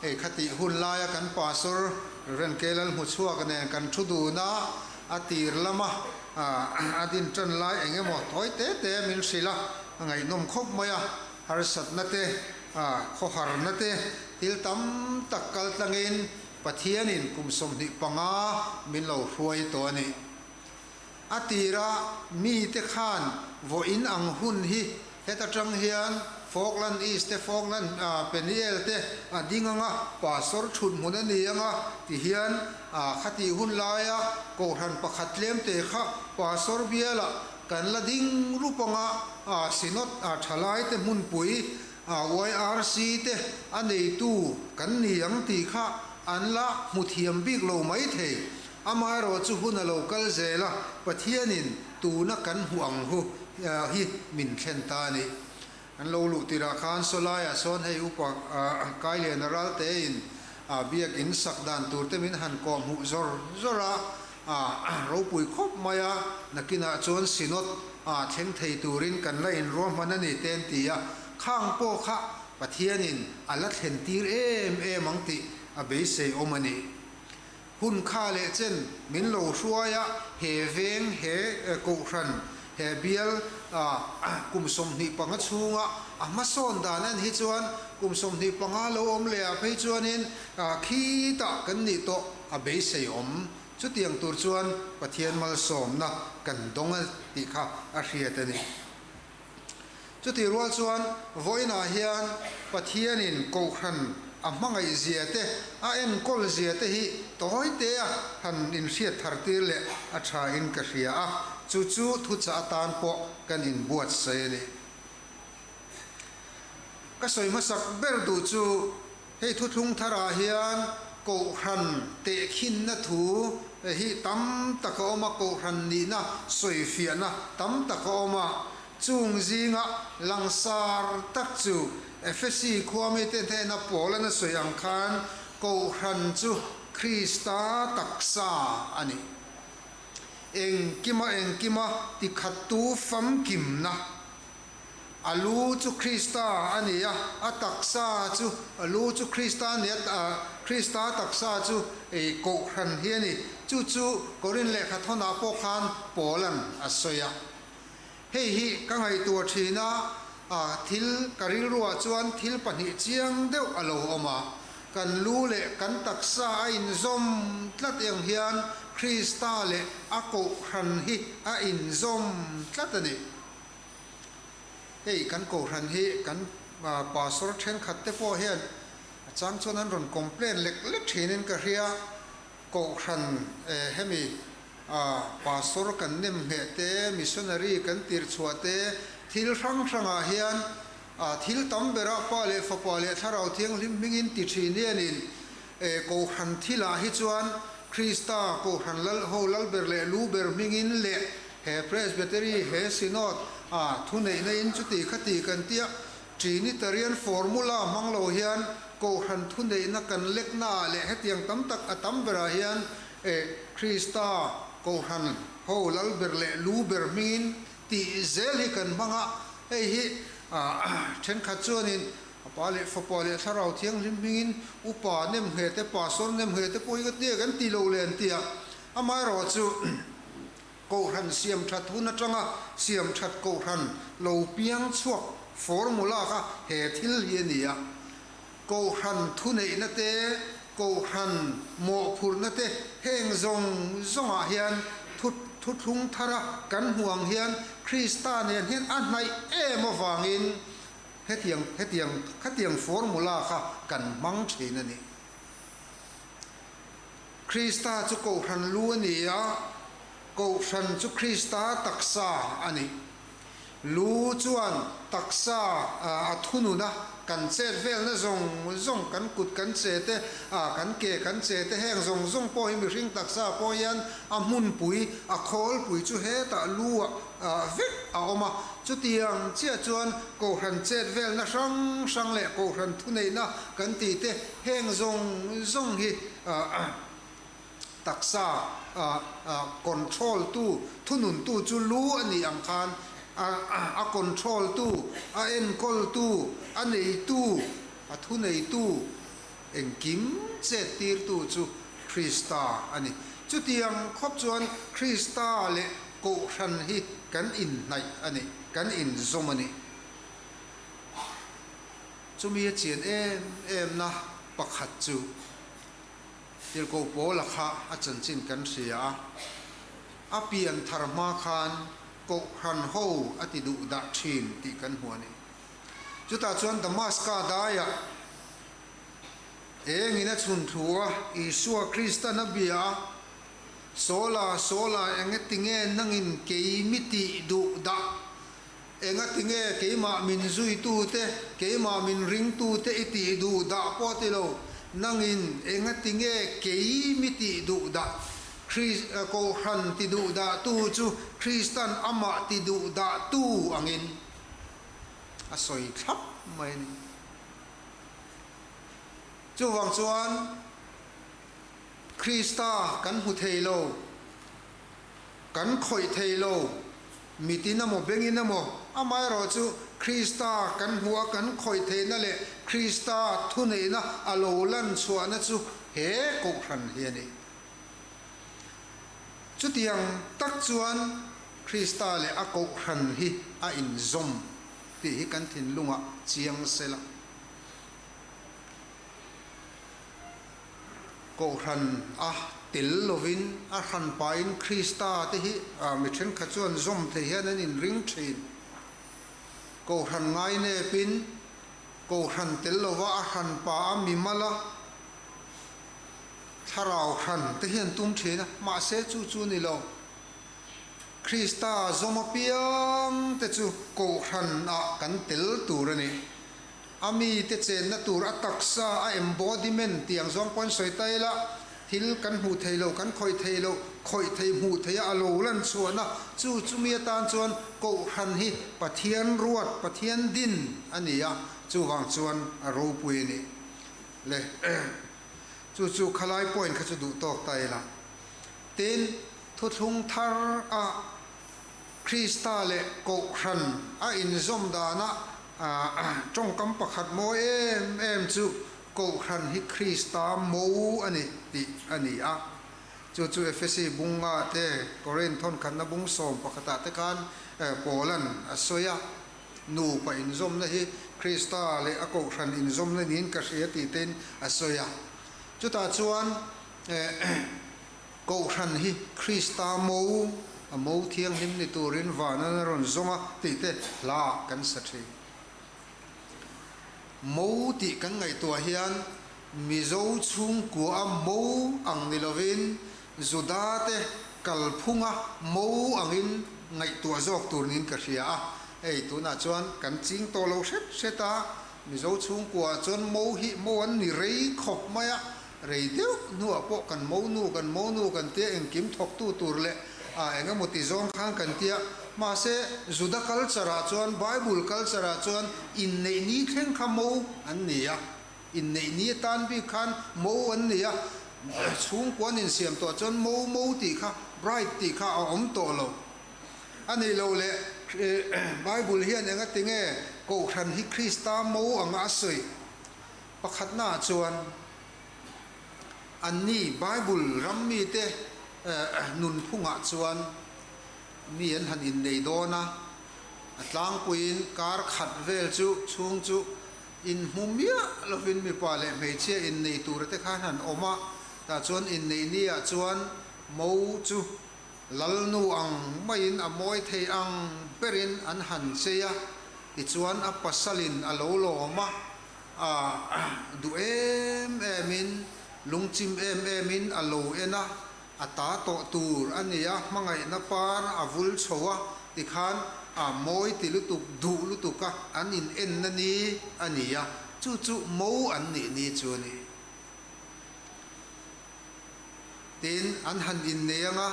Speaker 15: Hei khatih hun laia kan pastor Rev. Kelal hmuchhuak nen kan thu dun a, a tir lama a din tan lai eng emaw tawi te te min hrilh a, a ngaihnawm khawp mai a, harsatna te, khawharna te, thil tam tak kal tlangin Pathianin kum 25 min lo hruai tawh a ni. A tira mite khan vawiin ang hun hi heta tang hian Falkland East te, Falkland Peniel te a ding ang a, Pastor thut hmun a ni ang a ti hian khatih hun laia Kohhran pakhat tlem te kha Pastor bialah kan la ding rup ang a, Synod thalai te hmunpui YRC te a neitu kan ni ang tih kha an la hmu thiam bik lo maithei. Amaherawh chu hun a lo kal zel a, Pathianin tuna kan hmuh ang hu hi min thlen ta a ni. An lo luh tirah khan Sawlaiah sawn hei upa Kailiana Raltein biakin sak dan tur te min han kawh hmuh zawr zawr a, ropui khawp mai a, nakinah chuan Synod thleng thei turin kan la inruahman a ni te an ti a, khang pawh kha Pathianin a la thlen tir em em ang tih a beisei awm a ni. Hun kha leh chen min lo hruai a, he veng, he kohhran, he bial kum 25 chhunga a hmasawn dan en hi chuan kum 25 lo awm leh ah phei chuanin khitah kan nih tawh a beisei awm. Chutiang tur chuan Pathian malsawmna kan dawng a tih kha a hriat a ni. Chutih rual chuan vawiinah hian Pathianin kohhran. a hmangaih zia te, a enkawl zia te hi tawi te a han inhriat thar tir leh a tha in ka hria a, chu chu thuchah atan pawh kan inbuatsaih a ni. Ka sawi hmasak ber duh chu hei thuthlung tharah hian Kohhran tehkhinna thu hi tam tak a awm a, Kohhran nihna sawifiahna tam tak a awm a, chung zinga langsar tak chu Efesi khua mite hnena Paula na sawi ang khan Kohhran chu Krista taksa a ni. Engkima engkima tikhattu famkimna. A lu chu Krista a ni a, a taksa chu, a lu chu Krista a ni a, Krista taksa chu ei Kohhran hi a ni. Chu chu Korin lehkha thawnah pawh khan Paula'n a sawi a. Hei hi ka ngaihtuah thin a, a thil ka rilruah chuan thil pahnih chiang deuh a lo awm a. Kan lu leh kan taksa a inzawm tlat eng hian Krista leh a Kohhran hi a inzawm tlat a ni. Hei kan Kohhran hi kan Pastor thenkhat te pawh hian a chang chuan an rawn complain lek lek thinin ka hria. Kohhran hemi Pastor kan nem ngheh te, missionary kan tir chhuah te, thil hrang hrangah hian thil tam berah Pa leh Fapa leh Thlarau Thianghlim hmingin ti thin hianin Kohhran thilah hi chuan Krista Kohhran Lal ho Lalber leh Luber hmingin leh he Presbytery, he Synod a thuneihna in chuti khati kan tia Trinitarian formula hmang lo hian Kohhran thuneihna kan lekna ah leh hetiang tam tak a tam berah hian Krista Kohhran ho Lalber leh Luber hmingin tih zel hi kan hmang a, hei hi thenkhat chuanin A Pa leh Fapa leh Thlarau Thianghlim hmingin upa nem ngheh te, pastor nem ngheh te pawh hi ka tia kan ti lo le an ti a. Amaherawhchu Kohhran siam that hun atanga siam that Kohhran lo piang chhuak formula kha he thil hi a ni a. Kohhran thuneihna te, Kohhran mawhphurhna te heng zawng zawngah hian thu thuthlung thara kan hmuh ang hian Krista nen hian a hnaih em avangin Hetiang, hetiang, khatiang formula kha kan hmang thin a ni. Krista chu Kohhran lu a ni a, Kohhran chu Krista taksa a ni. Lu chuan taksa a thunun a, kan chet velna zawng zawng, kan kut kan che te, kan ke kan che te, heng zawng zawng pawh hi mihring taksa pawh hian a hmunpui, a khawlpui chu hetah lu ah vek a awm a. Chutiang chiah chuan Kohhran chet velna hrang hrang leh Kohhran thuneihna kan tih te heng zawng zawng hi taksa control tu, thunun tu chu lu a nih ang khan a control tu, a enkawl tu, a neitu, a thuneitu engkim chet tirtu chu Krista a ni. Chutiang khawp chuan Krista leh Kohhran hi kan inhnaih a ni, kan inzawm a ni. Chumi a chian em em na pakhat chu Tirhkoh Paula kha a chanchin kan hria a, a pian thar hma khan Kohhran ho a ti duh dah thin tih kan hmu a ni. Chutah chuan Damaska daiah engin a chhun thu a, Isua Kristan a bia a, Sawla, Sawla, engatinge nangin kei mi tih duh dah? Engatinge keimah min zuitute, keimah min ringtute i tih duh dah pawh ti lo, nangin engatinge kei mi tih duh dah? Kris, Kohhran ti duh dahtu chu Kristan amah ti duh dahtu angin a sawi thlap mai a ni. Chuvang chuan. Krista kan hmu thei lo, kan khawih thei lo, mitin emaw bengin emaw, amaherawh chu Krista kan hmuh a kan khawih theihna leh Krista thuneihna a lo lan chhuahna chu he Kohhran hi a ni. Chutiang tak chuan Krista leh a Kohhran hi a inzawm tih hi kan thinlungah chiang sela. Kohhran a tel lovin a hran pahin Krista te hi mi thenkhat chuan zawm thei hian an inring thin. Kohhran ngainepin Kohhran tel lova a hran pa a mimal a thlarau hran te hian tum thin a, mahse chu chu ni lo. Krista zawm apiang te chu Kohhran ah kan tel tur a ni. A mite chenna tur a taksa a embodiment tih ang zawng pawhin sawi ta ila, thil kan hmuh theih loh, kan khawih theih loh, khawih theih hmuh theih a a lo lan chhuahna chu chumi atan chuan Kohhran hi Pathian ruat, Pathian din a ni a, chuvang chuan a ropui a ni. Le chu chu khalai point kha chu duh tawk ta ila. Tin, thuthlung thar a Krista leh Kohhran a inzawm dana tawngkam pakhat mawi em em chu Kohhran hi Krista mo a ni tih a ni a. Chu chu Efesi bunga te, Korinth thawnkhatna bung sawm pakhatah te khan Paula'n a sawi a, Nupa inzawmna hi Krista leh a Kohhran inzawmna niin ka hria tih tein a sawi a. Chutah chuan Kohhran hi Krista mo, a mo thianghlim ni turin vanan a rawn zawng a tih te hla kan sa thin. Mo tih kan ngaihtuah hian Mizo chhungkua a mo ang ni lovin Juda te kalphunga mo angin ngaihtuah zawk tur niin ka hria a. Hei tunah chuan kan ching tawh lo hret hret a, Mizo chhungkua ah chuan mo hi mo an ni rei khawp mai a, Rei deuh hnuah pawh kan monu kan monu kan tia engkim thawktu tur leh a eng emaw ti zawng khan kan tia. Mahse, Juda culture ah chuan, Bible culture ah chuan inneih ni thleng kha mo an ni a. Inneih ni atan bik khan mo an ni a. Chhungkua an insiam tawh chuan mo mo tih kha, bride tih kha a awm tawh lo. A nih loh leh Bible hian engati nge Kohhran hi Krista mo anga a sawi? Pakhatnaah chuan anni Bible ram mite nunphungah chuan mi an han innei dawn a, a tlangpuiin kar khat vel chu chhung chu inhmu miah lovin mipa leh hmeichhia innei tura te khan han awm a, tah chuan inneih niah chuan mo chu Lalnu ang maiin a mawi thei ang berin an han chei a, tichuan a pasalin a lo lawm a, a duh em emin, lungchim em emin a lo en a, a ta tawh tur a ni a, hmangaihna par a vul chho a, tikhan a mawi ti lutuk, duh lutuk a, an in enna ni a ni a, chu chu mo an nih ni chu a ni. Tin, an han innei anga,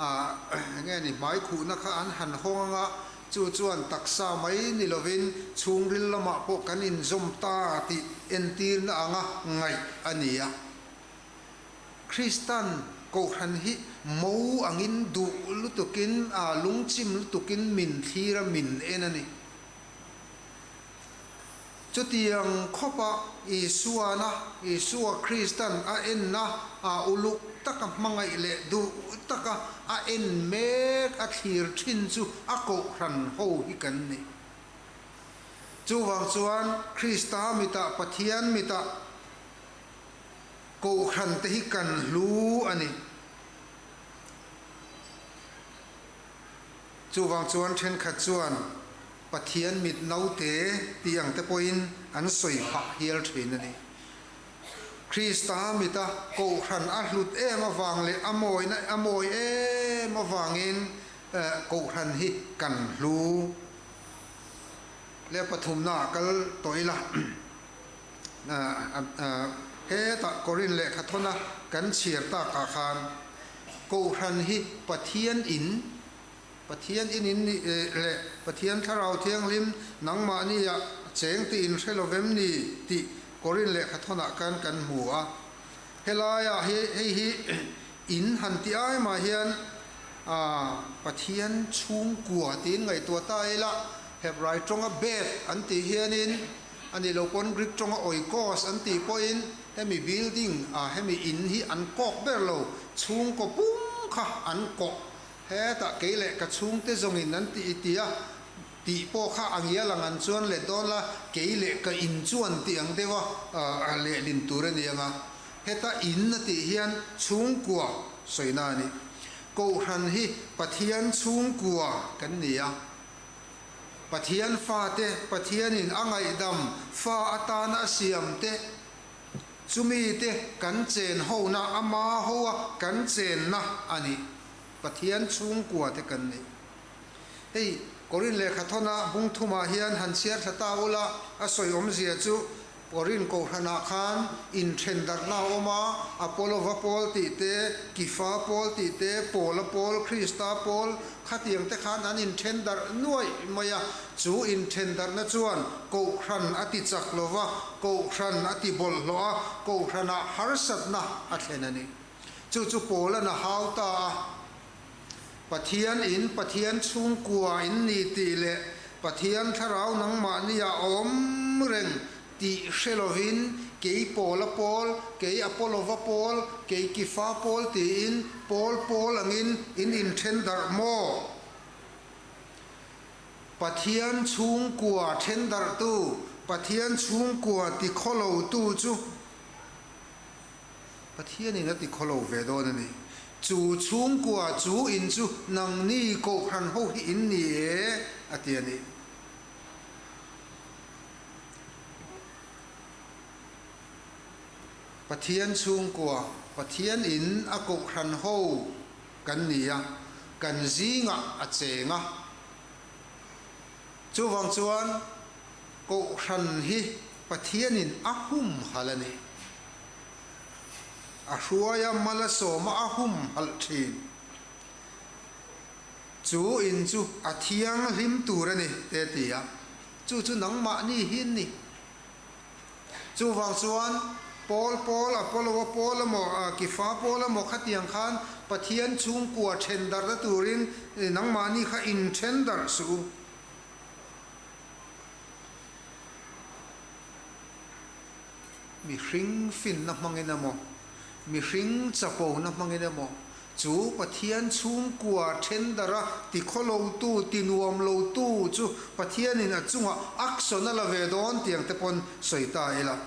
Speaker 15: eng nge ni, hmai khuhna kha an han hawng anga, chu chuan taksa mai ni lovin chhungril lamah pawh kan inzawm ta tih entirna anga ngaih a ni a. Kristan Kohhran hi mo angin duh lutukin, lungchim lutukin min thlir a, min en a ni. Chutiang khawpa Isuana, Isua Kristan a enna a uluk taka hmangaih leh duh taka a en mek a thlir thin chu a kohhran ho hi kan ni. Chuvang chuan Krista mitah Pathian mitah kohhran te hi kan hlu a ni. Chuvang chuan thenkhat chuan Pathian mit naute tih ang te pawhin an sawi phah hial thin a ni. Krista mita Kohhran a hlut em avang leh a mawina a mawi em avangin Kohhran hi kan hlu. Leh pathumnaah kal tawh ila, hetah Korin lehkhathawna kan chhiar takah khan Kohhran hi Pathian in Pathian in in nih leh Pathian Thlarau Thianghlim nangmahni ah cheng tih in hre lovem ni tih Korin lehkhathawnah khan kan hmu a. Helaiah hi hei hi in han ti ai mah hian Pathian chhungkua tiin ngaihtuah ta ila Hebrai tawnga bet an tih hianin a nih loh pawn Greek tawnga oikos an tih pawhin hemi building ah hemi in hi an kawk ber lo chhungkaw pum kha an kawh Hetah kei leh ka chhungte zawngin an ti i tia, tih pawh kha a ngial ang an chuan let dawn la, kei leh ka in chuan tih ang deuha lehlin tur a ni ang a. Heta in a tih hian chhungkua sawina a ni. Kohhran hi Pathian chhungkua kan ni a. Pathian fate, Pathianin a ngaihdam fa atana a siam te, chumi te kan chen hona, ama hoa kan chenna a ni. Pathian chhungkua te kan ni. Hei Korin lehkha thawna bung thumah hian han chhiar thla ta ula, a sawi awmzia chu Korin kohhranah khan inthen darhna a awm a, Apolova pawl tih te, Kifa pawl tih te, Paula pawl, Krista pawl khatiang te khan an inthen darh nuaih mai a. Chu inthen darhna chuan kohhran a ti chak lo va, kohhran a ti bawlhhlawh a, kohhranah harsatna a thlen a ni. Chu chu Paula'n a hau ta a. Pathian in Pathian chhungkua in ni tih leh Pathian thlarau nangmahni ah awm reng tih hre lovin kei Paula pawl, kei Apolova pawl, kei Kifa pawl tiin pawl pawl angin in inthen darh maw? Pathian chhungkua then darhtu, Pathian chhungkua ti khawlotu chu Pathianin a ti khawlo ve dawn a ni. Chu chhungkua chu in chu nangni kohhran ho hi in ni e, a ti a ni. Pathian chhungkua, Pathian in a kohhran ho kan ni a, kan zingah a cheng a. Chuvang chuan kohhran hi Pathianin a humhalh a ni. A hruaia mal a sawma a humhalh thin. Chu in chu a thianghlim tur a ni, te a ti a. Chu chu nangmahni hi an ni. Chuvang chuan Paul Paul, Apollo-a Paul emaw, Kifa Paul emaw khatiang khan Pathian chhungkua then darhna turin nangmahni kha inthen darh suh u. Mihring finna hmangin emaw, mihring chapona hmangin emaw, chu Pathian chhungkua thendara tikhawlotu, tinuamlotu chu Pathianin a chungah action a la ve dawn tiang te pawn sawi ta ila.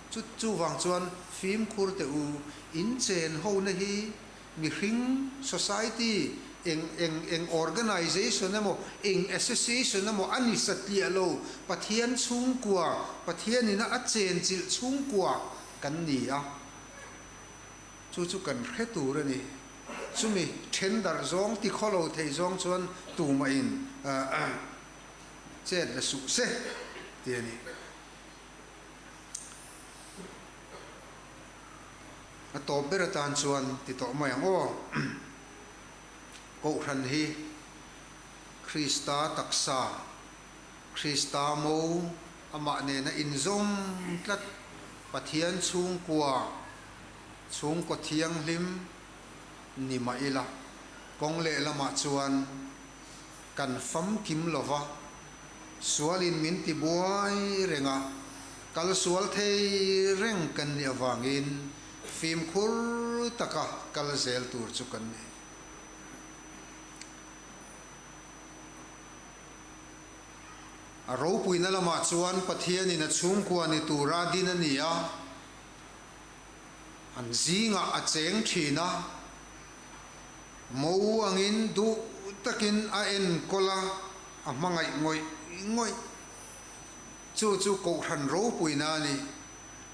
Speaker 15: Chu chuvang chuan fimkhur teh u, in chen hona hi Mihring, society, eng eng eng organization emaw, eng association emaw a ni satliah lo, Pathian chhungkua, Pathianina a chenchilh chhungkua kan ni a, chu chu kan hre tur a ni. Chumi then darh zawng, tikhaw lo thei zawng chuan tumahin chet la suh se ti a ni. A tawp ber atan chuan ti tawh mai ang aw. Kohhran hi Krista taksa, Krista mo, amah nena inzawm tlat Pathian chhungkua, chhungkaw thianghlim ni mah ila, kawng lehlamah chuan kan famkim lova, Sualin min ti buai reng a, kal sual thei reng kan nih avangin fimkhur taka kal zel tur chu kan ni. A ropuina lamah chuan Pathianin a chhungkua ni tura din a ni a, an zingah a cheng thin a, mo angin duh takin a enkawl a, A hmangaih ngawih ngawih. Chu chu Kohhran ropuina a ni.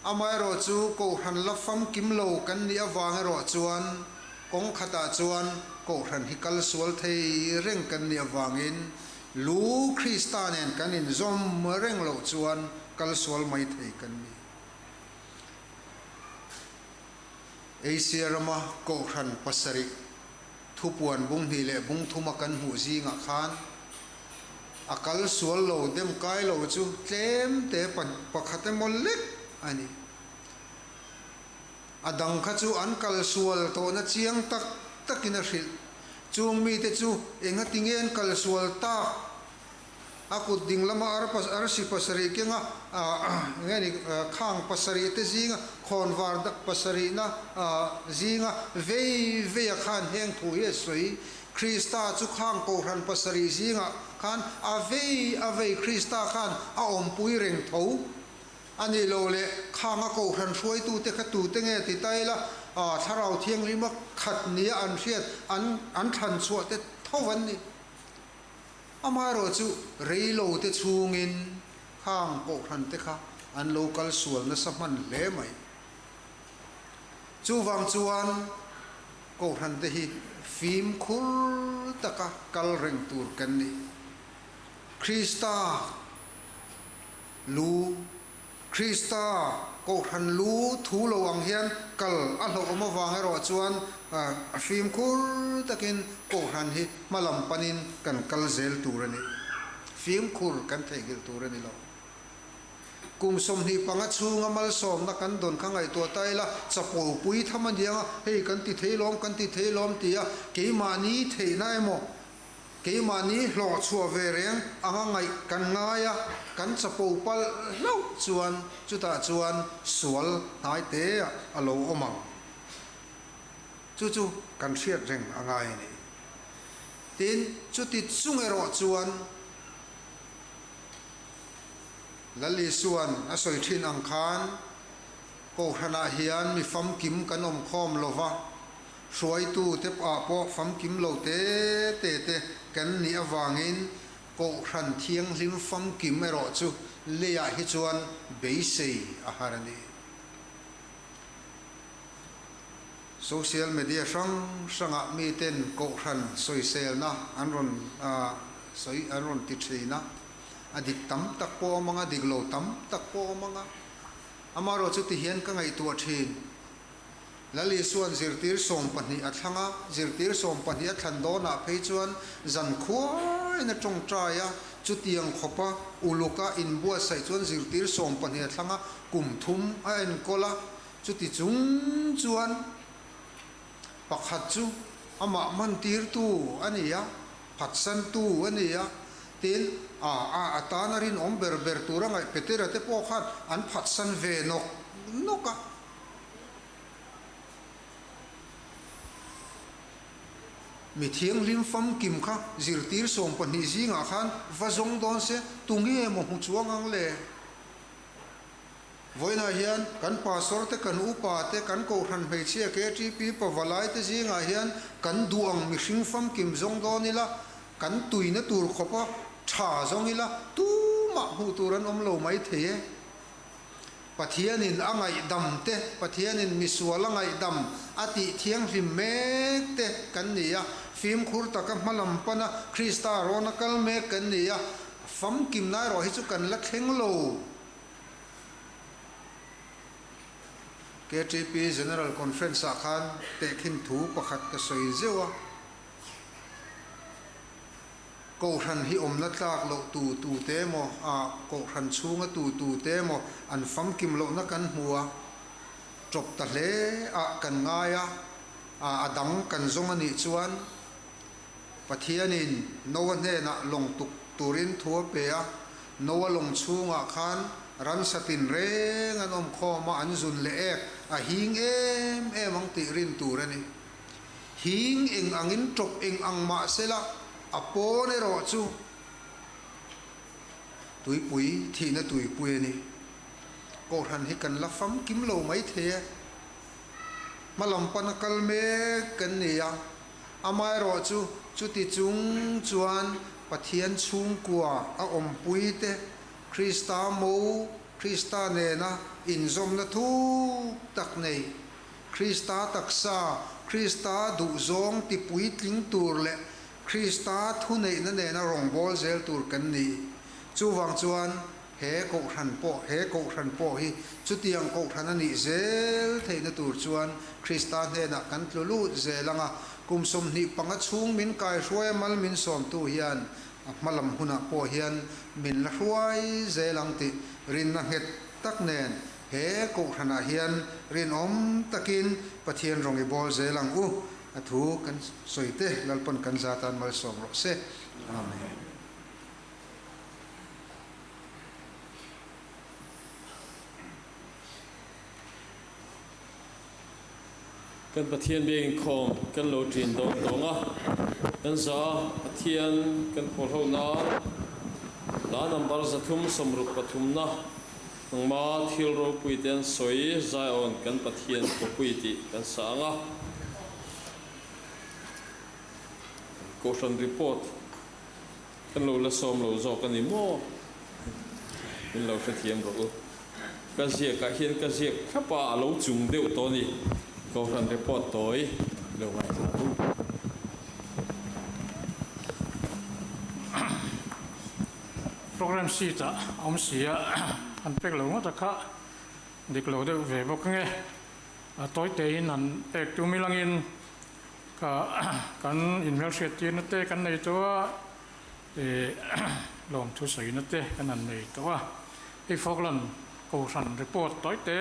Speaker 15: Amaherawh chu Kohhran la famkim lo kan nih avang erawh chuan kawng khatah chuan Kohhran hi kal sual thei reng kan nih avangin lu Krista nen kan inzawm reng loh chuan kal sual mai thei kan ni. Asia rama Kohhran pasarih Thupuan bung hnih leh bung thuma kan hmuh zingah khan a kal sual lo dem kai lo chu tlem te pakhat emaw lek a ni. A dang kha chu an kal sual tawhna chiang tak takin a hrilh. Chung mite chu engati nge an kal sual tak? A kut ding lama arsi pasarih kenga nge ni khang pasarih te zinga khawnvar pasarihna zinga vei veia khan heng thu hi a sawi. Krista chu khang kohhran pasarih zingah khan a vei a vei Krista khan a awmpui reng tho a nih loh leh khang a kohhran hruaitute kha tute nge ti ta ila thlarau thianghlima khat nia an hriat an thlan chhuah te tho an ni. Amaherawhchu reilo te chhungin khang kohhran te kha an lo kal sual nasa hman hle mai. Chuvang chuan kohhran te hi fimkhur taka kal reng tur kan ni. Krista lu, Krista kohhran lu thu lo ang hian kal a hlauhawm avang erawh chuan fimkhur takin kohhran hi hmalam panin kan kal zel tur a ni. Fimkhur kan theihnghilh tur a ni lo. Kum 25 chhunga malsawmna kan dawn kha ngaihtuah ta ila, chapo pui tham a niang a, hei kan ti thei lawm, kan ti thei lawm ti a, keimahni theihna emaw, keimahni hlawh chhuah ve reng anga ngaih kan ngai a, kan chapo palh hlauh chuan chutah chuan sual hnai te a lo awm ang. Chu chu kan hriat reng a ngai a ni. Tin, chuti chung erawh chuan. Lal Isua'n a sawi thin ang khan, Kohhranah hian mi famkim kan awm khawm lo va, hruaitu te ah pawh famkim lo te te te kan nih avangin Kohhran thianghlim famkim erawh chu leiah hi chuan beisei a har a ni. Social media hrang hrangah miten Kohhran sawiselna an rawn sawi an rawn ti thin a. A dik tam tak pawh awm ang a, dik lo tam tak pawh awm ang a. Amaherawh chu tihian ka ngaihtuah thin. Lal Isua'n zirtir 12 a thlang a, zirtir 12 a thlan dawnah phei chuan zan khuaiin a tawngtai a, chutiang khawpa uluka inbuatsaih chuan zirtir 12 a thlang a, kum thum a enkawl a, chuti chung chuan pakhat chu amah mantirtu a ni a. Phatsantu a ni a, tin, a a a tana rinawm ber ber tura ngaih Petera te pawh khan an phatsan ve nawk nawk a. Mi thianghlim famkim kha zirtir 12 zingah khan va zawng dawn se, tunge maw hmu chuang ang le? Vawiinah hian kan pastor te, kan upa te, kan kohhran hmeichhia KTP pavalai te zingah hian kan duh ang mihring famkim zawng dawn ila, kan tuina tur khawpa tha zawng ila, tumah hmuh tur an awm lo mai thei e. Pathianin a ngaihdam te, Pathianin misual a ngaihdam a tih thianghlim mek te kan ni a, fimkhur taka hmalam pana Krista rawn a kal mek kan ni a, famkimna erawh hi chu kan la thleng lo. KTP General Conference ah khan tehkhin thu pakhat ka sawi zeuh a, Kohhran hi awmna tlak loh tu tu te emaw, ah Kohhran chhunga tu tu te emaw an famkim lohna kan hmu a, tawp ta hle ah kan ngai a, ah a dang kan zawng a nih chuan Pathianin Noa hnenah lawng tuk turin thu a pe a, Noa lawng chhungah khan ransa tinreng an awm khawm a, an zun leh ek a hing em em ang tih rin tur a ni. Hing eng angin tawp eng ang mah sela a pawn erawh chu tuipui thihna tuipui a ni. Kohhran hi kan la famkim lo maithei e. Hmalam pana kal mek kan ni a. Amaherawhchu, chuti chung chuan Pathian chhungkua a awmpui te, Krista mo, Krista nena inzawmna thuk tak nei, Krista taksa, Krista duhzawng ti puitling tur leh Krista thuneihna nena rawngbâwl zel tur kan ni. Chuvang chuan he kohhran pawh, he kohhran pawh hi chutiang kohhran a nih zel theihna tur chuan Krista hnenah kan tlu lut zel ang a, kum 25 chhung min kaihruai a mal min sawmtu hian a hmalam hunah pawh hian min la hruai zel ang tih rinna nghet tak nen he kohhranah hian rinawm takin Pathian rawng i bawl zel ang u. A thu kan sawi te Lalpan kan za tan malsawm rawh se. Amen.
Speaker 3: Kan Pathian biakinkhawm kan lo ṭin dawn tawng a, kan za Pathian kan khawl ho nan hla number 363 na nangma thil ropui te an sawi Zion kan Pathian khawpui tih kan sa ang a. Kohhran report. Kan lo la sawm lo zawk a ni maw? Min lo hrethiam rawh u. Ka ziakah hian ka ziak thlap a, a lo chung deuh tawh a ni. Kohhran report tawi lo ngaithla u.
Speaker 4: Program sheet ah a awm si a, an pek lo ngawt a kha dik lo deuh ve bawk nge. A tawi tein an pek tum ilangin ka kan inhmelhriat tirna te kan nei tawh a, ih lawmthu sawina te kan han nei tawh a. Hei Falkland Kohhran report tawi te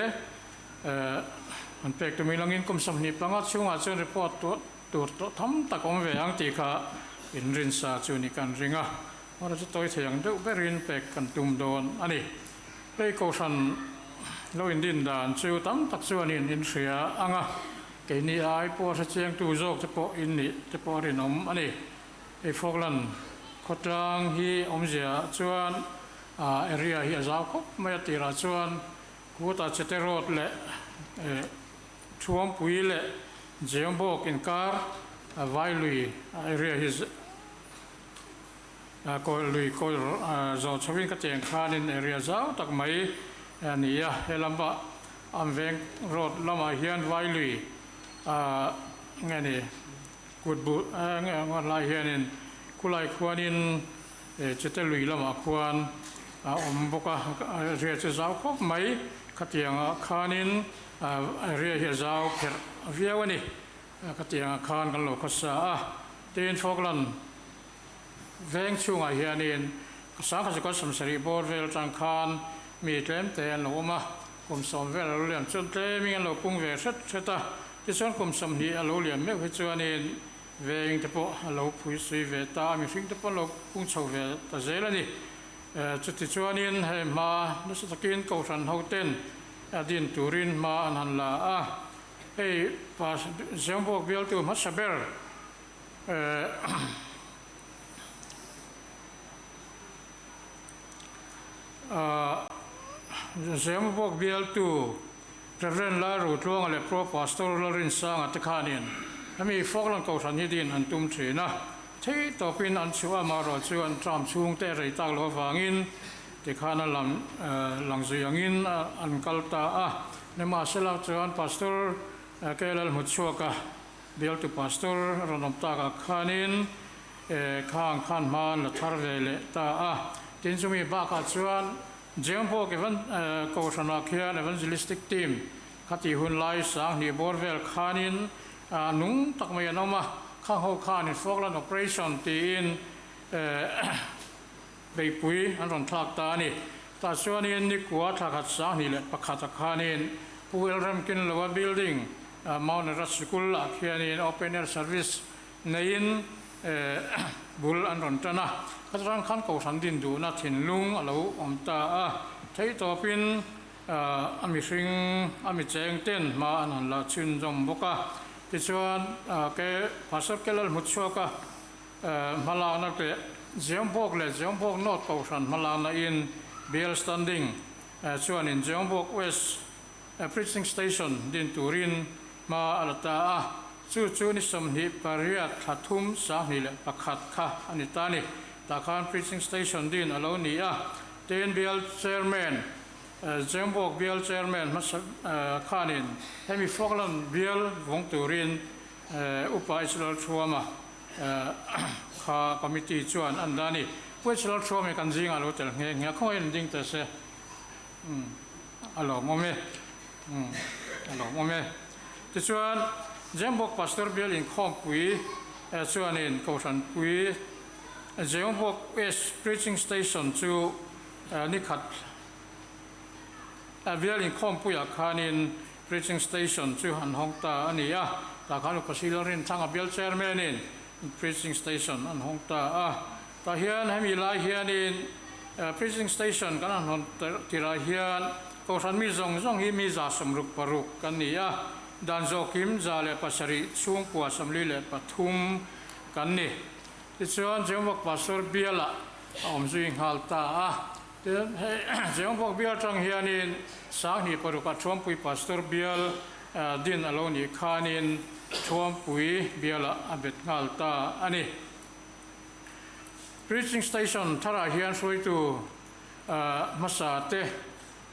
Speaker 4: an pek tum ilangin kum 25 chhungah chuan report tur tawh tham tak awm ve ang tih kha inrinsa chu ni kan ring a. Hmara chu tawi thei ang deuh berin pek kan tum dawn a ni. Hei Kohhran lo indin dan chu tam tak chuanin in hria ang a, keini ai pawh hre chiangtu zawk te pawh in nih te pawh a rinawm a ni. Hei Falkland khawtlang hi awmzia chuan area hi a zau khawp mai a tirah chuan Kutah Chete Road leh Thuampui leh Jeongbawk inkar Vailui area hi Kawi lui kawi zawh chhoin ka tiang khanin area zau tak mai a ni a, he lama an veng road lamah hian vai lui nge ni kut bu nge ngawt lai hianin khulai khuanin chete lui lamah khuan a awm bawk a, area chu zau khawp mai khatiangah khanin area hi a zau pherh viau a ni, khatiangah khan kan lo khawsa a, tin Falkland Veng chhungah hianin Sangkhazuka 70 bawr vel atang khan mi tlem te an lo awm a, kum 10 vel a lo liam chuan tleming an lo pung ve hret hret a, tichuan kum 20 a lo liam meuh hi chuanin veng te pawh a lo phui sui ve ta a, mihring te pawh an lo pung chho ve ta zel a ni. Chuti chuanin hei hma nasa takin Kohhran hoten a din turin hma an han la a, hei Ziangbawk bialtu hmasa ber Zemabawk bialtu Rev. Lalru Tluanga leh Pro Pastor Lalrinsanga te khanin hemi Falkland Kohhran hi din an tum thin a, thei tawpin an chhuah a, amaherawh chu an tram chhungte rei tak loh avangin tikhan a lam lang zui angin an kal ta a. Nimahsela chuan Pastor KLL Hmuchhuaka Bialtu Pastor rawn awm takah khanin khang khan hma an la thar ve leh ta a. Tin chumi bakah chuan Jengpawk Evan Kohhranah khian Evangelistic Team khatih hun lai 2000 bawr vel khanin nung tak mai an awm a. Khang ho khanin Falkland Operation tiin beihpui an rawn thlak ta a ni. Tah chuanin nikua thla khat 2001 ah khanin Pu Elremkinloa building Mount Everest sikul ah khianin open air service neiin bul an rawn tan a. Khatang khan Kohhran din duhna thinlung a lo awm ta a. Theihtawpin a mihring a mi cheng ten hma an han la chhunzawm bawk a. Tichuan ke Pastor Kelal hmuchhuak a hmalakna leh Jeongbawk leh Jeongbawk North Kohhran hmalakna in Bial Standing chuanin Jeongbawk West Preaching Station din turin hma a la ta a, chu chu ni 28 thla 3 2001 kha a ni ta a ni. Tah khan Preaching Station din a lo ni a, tin Bial Chairman Jeongbawk Bial Chairman hmasa khanin hemi Falkland Bial vawng turin Upa Israel Thuama Kha committee chuan an dah a ni. Pu Lalthuam hi kan zingah lo tel nghe nghe a, khawngaih in ding teh se. Umm a lawmawm e. Umm a lawmawm e. Tichuan Jembawk Pastor Bial inkhawmpui chuanin Kohhranpui Jembawk West Preaching Station chu nikhat Bial inkhawmpuiah khanin Preaching Station chu an hawng ta a ni a, tah khan Upa Sila Rinthanga Bial Chairman-in Preaching Station an hawng ta a. Tah hian hemi lai hianin Preaching Station kan han hawn tirah hian Kohhran mi zawng zawng hi mi 166 kan ni a, dan zawhkim 107 chhungkua 43 kan ni. Tichuan Jehovah Pastor Bialah a awm zui nghal ta a. Tin, hei Jeongbawk bial atang hianin 2006 ah Thuampui Pastor bial din a lo nih khanin Thuampui bialah a bet nghal ta a ni. Preaching Station tharah hian hruaitu hmasa te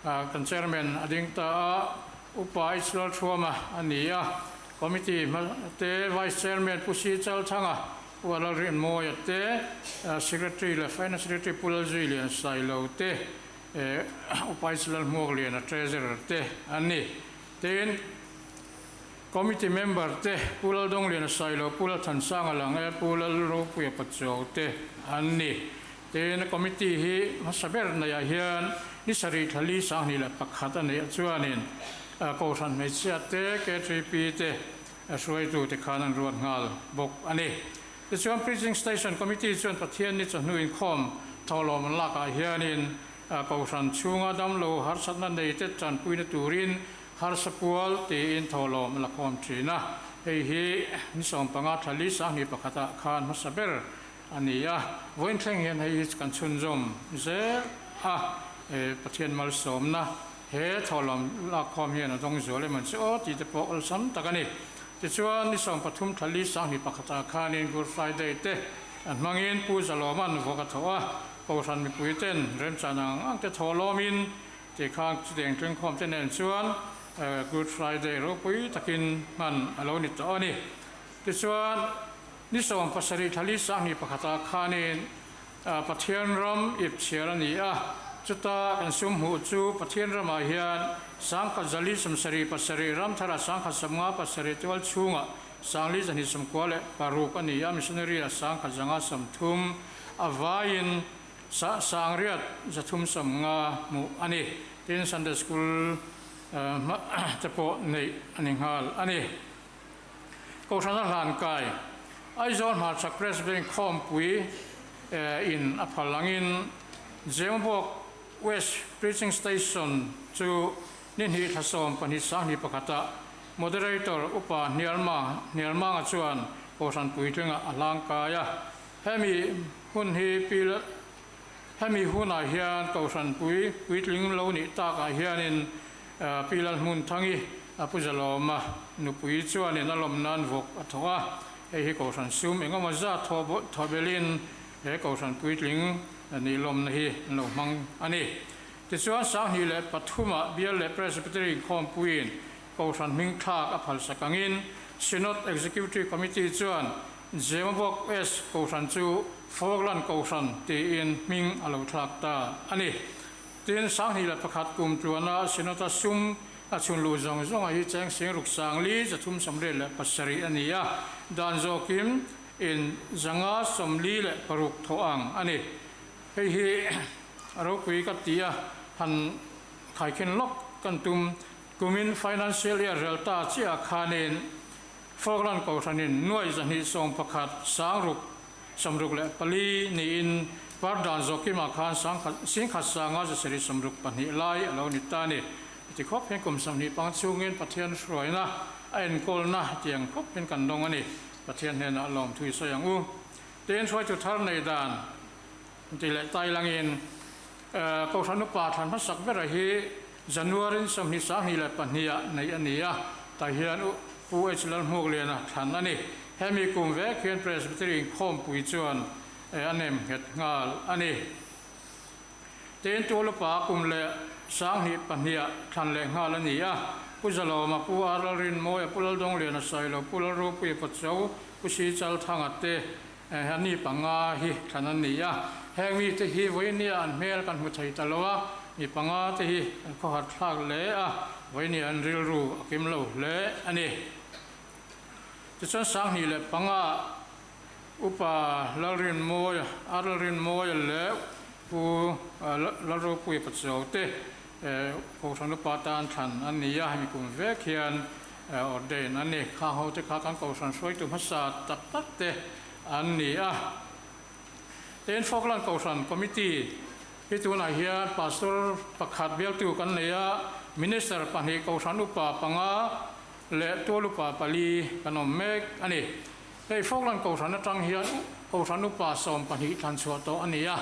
Speaker 4: kan Chairman a ding ta a, Upa H Lalthuama a ni a, Committee te Vice Chairman Pu Si Chalthanga, Pu Lalrinmawia te, Secretary leh Finance Secretary Pu Lalzuilian Sailo te, Upa H Lalhmuakliana Treasurer te an ni. Tin, Committee member te Pu Laldawngliana Sailo, Pu Lalthansanga Lange, Pu Lalropuia Pachuau te an ni. Tin, Committee hi hmasa ber neiah hian ni sarih thla li 2001 a neih chuanin Kohhran hmeichhia te, KTP te hruaitu te khan an ruat nghal bawk a ni. Tichuan, Preaching Station Committee chuan Pathian ni chawhnu inkhawm thawhlawm an lakah hianin Kohhran chhunga damlo harsatna neite tanpuina turin harsa pual tiin thawhlawm a la khawm thin a. Hei hi ni 15 thla li 21 ah khan hmasa ber a ni a. Vawiin thleng hian hei hi kan chhunzawm zel a, Pathian malsawmna he thawhlawm lak khawm hian a dawng zual em ang che aw tih te pawh awlsam tak a ni. Tichuan, ni 30 thla li 21 ah khanin Good Friday te an hmangin Pu Zalawma'n vawk a thawh a, Kohhran mipui ten remchan ang ang te thawhlawmin tih khan chutiang tlingkhawm te nen chuan Good Friday ropui takin hman a lo ni tawh a ni. Tichuan, ni 17 thla li 21 ah khanin Pathian ram ip chhiar a ni a, chuta kan sum hmuh chu Pathian ramah hian 1477 ram tharah 1157 tual chhungah 4296 a ni a, missionary ah 1130 A vaiin sa 6350 hmuh a ni. Tin, Sunday School hma te pawh neih a ni nghal a ni. Kohhrana hlan kai Aizawl Hmarchhak Presbyterian Khawmpui in a phal angin Zemabawk West Preaching Station chu ni hnih thla 12 21 ah Moderator Upa Hnialma Hnialmanga chuan Kohhran puitlingah a hlang kai a. Hemi hun hi Pi Hemi hunah hian Kohhran pui puitling lo nih takah hianin Pi Lalhmunthangi a Pu Zalawma nupui chuanin a lawm nan vawk a thawk a, hei hi Kohhran sum engemaw zat thawh belhin he Kohhran puitling nih lawmna hi an lo hmang a ni. Tichuan 2003 ah Bial leh Presbytery inkhawmpuiin Kohhran hming thlak a phalsak angin Synod Executive Committee chuan Zemabawk West Kohhran chu Falkland Kohhran tiin hming a lo thlak ta a ni. Tin, 2001 kum tluana Synod-a sum a chhun luh zawng zawnga hi cheng sing ruk sang li 387 a ni a, dan zawkin in 546 thawh ang a ni. Hei hi a ropui ka ti a, han khaikhin lawk kan tum. Kumin Financial Year rel ta chiah khanin Falkland Kohhranin nuai 211 sang ruk 64 niin Pardan Zawkima khan sangkhat singkhat sanga 762 lai a lo ni ta a ni. Ti khawp hian kum 25 chhungin Pathian hruaina a enkawlna tiang khawp hian kan dawng a ni. Pathian hnenah lawmthu i sawi ang u. Tin, hruaitu thar nei dan ti leh tai langin Kohhran upa thlan hmasak bera hi January 20 22 ah neih a ni a, tah hian Pu H Lalhmukliana thlan a ni. Hemi kum vek hian Presbytery inkhawmpui chuan a nem nghet nghal a ni. Tin, Tualupa kum leh 2002 ah thlan leh nghal a ni a, Pu Zalawma, Pu R Lalrinmawia, Pu Laldawngliana Sailo, Pu Lalrupuia Pacho, Pu Si Chalthanga te ani panga hi thlan an ni a. Heng mite hi vawinia an hmel kan hmu thei ta lo a, mi panga te hi an khawhar thlak hle a, vawinia an rilru a kim lo hle a ni. Tichuan 2005 Upa Lalrinmawia, R Lalrinmawia leh Pu Lalropuia Pachuau te Kohhran upa tan thlan an ni a, hemi kum vek hian ordain an ni. Khang ho te kha kan Kohhran hruaitu hmasa tak tak te an ni a. Tin, Falkland Kohhran Committee hi tunah hian Pastor pakhat bialtu kan nei a, Minister pahnih Kohhran upa panga leh tual upa pali kan awm mek a ni. Hei Falkland Kohhran atang hian Kohhran upa 12 thlan chhuah tawh a ni a,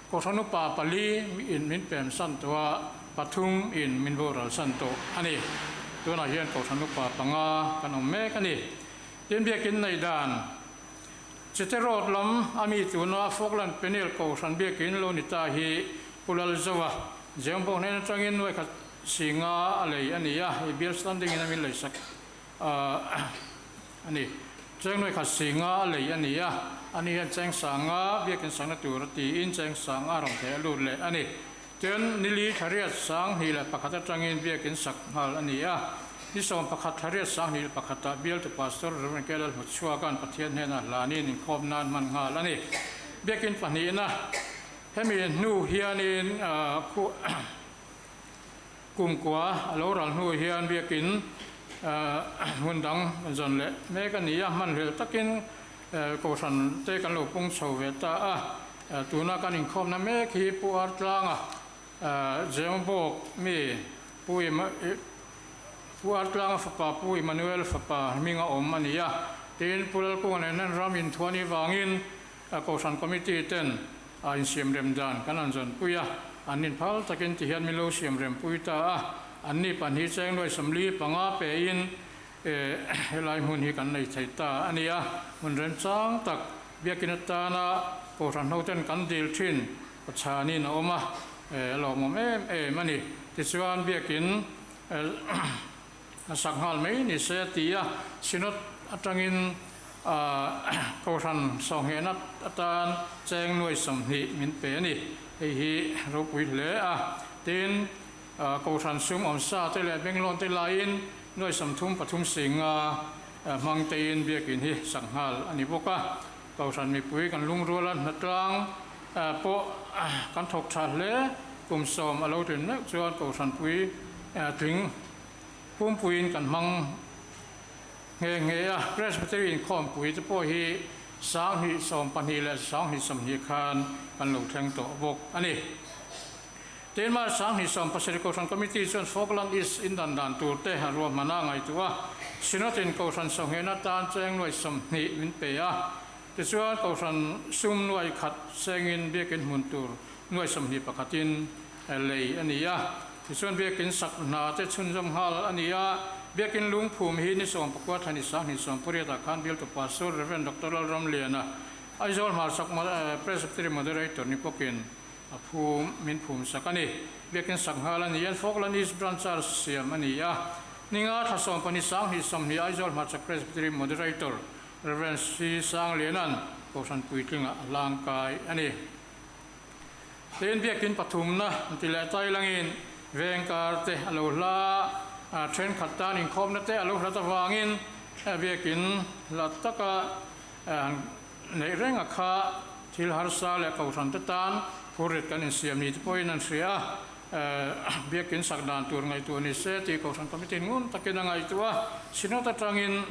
Speaker 4: Kohhran upa pali in min pem san tawh a, pathum in min boral san tawh a ni. Tunah hian Kohhran upa panga kan awm mek a ni. Tin, biakin nei dan. Chite Road lam a mi tuna Falkland Peniel Kohhran biakin lo ni ta hi Pu Lalzova Zengbo hnen atangin nuai khat singa a lei a ni a, hei bial standing in a min leisak a ni. Cheng nuai khat singa a lei a ni a, ani hian cheng sanga biakin sakna tur a tiin cheng sanga rawn theh a lut leh a ni. Tin, nili thlariat 2001 atangin biakin sak nghal a ni a. Ni 11 thlariat 2001ah bialtu Pastor Rev. Kelal Hmuchhuaka'n Pathian hnenah hlanin inkhawm nan hman nghal a ni. Biakin pahnihna hemi hnu hianin kumkua a lo ral hnu hian biakin hmun dang zawn leh mek a ni a, hmanhlel takin Kohhran te kan lo pung chho ve ta a, tuna kan inkhawmna mek hi Pu Artlanga Zembawk mi Pu Pu Artlanga fapa Pu Emmanuel fapa hminga awm a ni a, tin Pu Lalkunga nen hian ram inthuani vangin Kohhran Committee ten a insiamrem dan kan han zawnpui a, an inphal takin tihian min lo siamrempui ta a, anni pahnih cheng nuai 45 pein Helai hmun hi kan nei thei ta a ni a, hmun remchang tak biakin atana Kohhran hoten kan dil thin pachhanin a awm a, a lawmawm em em a ni. Tichuan biakin a sak nghal mai ni se a ti a, Synod atangin Kohhran sawhnghehna atan cheng nuai 20 min pe a ni. Hei hi ropui hle a, tin Kohhran sum awmsa te leh Benglawn te laiin nuai 33 singa hmang tein biakin hi sak nghal a ni bawk a. Kohhran mipui kan lungrual a hnatlang pawh kan thawk tha hle. Kum 10 a lo tlin meuh chuan Kohhran pui tling pumpuiin kan hmang nghe nghe a. Presbytery inkhawmpui te pawh hi 2012 leh 2020 khan kan lo thleng tawh bawk a ni. Denmark 2017 Kohhran Committee chuan Falkland East in dan dan tur te a ruahman a ngaihtuah a, Synod in Kohhran sawhnghehna tan cheng nuai 20 min pe a, tichuan Kohhran sum nuai khat sengin biakin hmun tur nuai 21 in lei a ni a, tichuan biakin sak hna te chhunzawm nghal a ni a, biakin lungphum hi ni 19 thla ni 2018 ah khan bialtu Pastor Rev. Doctor Lalramliana Aizawl Hmarchhak Presbytery Moderator ni bawkin A phum min phum sak a ni. Biakin sak nghal a ni a, Falkland East Branch a siam a ni a. Ninga thla 12 2020 Aizawl Hmarchhak Presbytery Moderator Rev. C. Sangliana'n Kohhran puitlingah a hlangkai a ni. Tin, biakin pathumna ti leh tailangin vengkar te a lo hla a, thenkhat tan inkhawmna te a lo hlat avangin biakin hlat taka Neih reng a kha thil harsa leh kohhran te tan phurrit kan insiam ni te pawhin an hria a, biakin sak dan tur ngaihtuah ni se tih kohhran committee ngun takin a ngaihtuah a, Synod atangin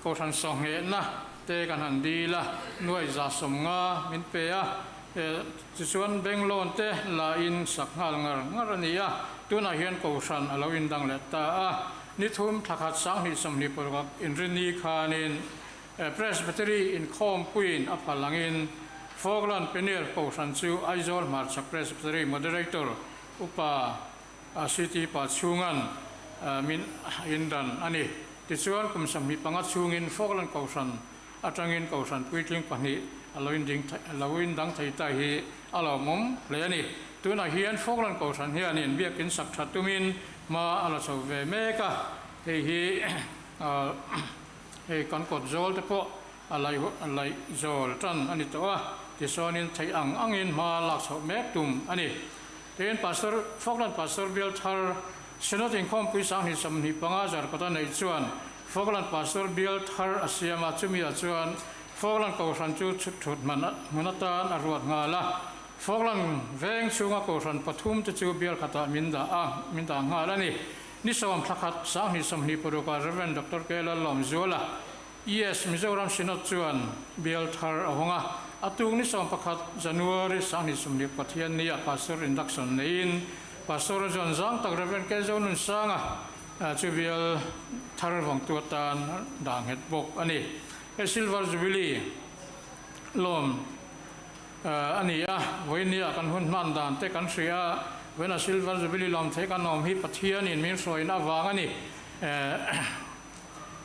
Speaker 4: kohhran sawhnghehna te kan han dil a, nuai 150 min pe a, tichuan bank loan te la in sak nghal ngar ngar a ni a, tunah hian kohhran a lo indang leh ta a, ni thum thla khat 2026 inrini khanin Presbytery inkhawmpuiin a phal angin Falkland Peniel Kohhran chu Aizawl Hmarchhak Presbytery Moderator Upa CT Pa chhungan min indan a ni. Tichuan kum 25 chhungin Falkland Kohhran atangin Kohhran puitling pahnih a lo inding lo indang thei ta hi a lawmawm hle a ni. Tunah hian Falkland Kohhran hianin biakin sak tha tumin hma a la chho ve mek a, hei hi Hei kan kawt zawl te pawh a laih laih zawl tan a ni tawh a, tisawnin theih ang angin hma lak chhoh mek tum a ni. Tin, Pastor Falkland Pastor bial thar Synod inkhawmpui 2025 zarkawta neih chuan Falkland Pastor bial thar a siam a, chumi ah chuan Falkland Kohhran chu chhut thut hman hmun atan a ruat nghal a. Falkland veng chhunga Kohhran pathum te chu bial khatah min dah a, min dah nghal a ni. Ni 10 thla khat 2026 ah Rev. Doctor K. Lallawmzuala, ES Mizoram Synod chuan bial thar a hawng a, a tuk ni 11 January 2020 Pathianni ah Pastor Induction neiin Pastor John Zang tak Rev. K. Zonunsanga chu bial thar vawngtu atan dah nghet bawk a ni. He Silver Jubilee lawm a ni a, vawinia kan hun hman dan te kan hria a, vawiina Silver Jubilee lawm thei kan awm hi Pathianin min hruaina avang a ni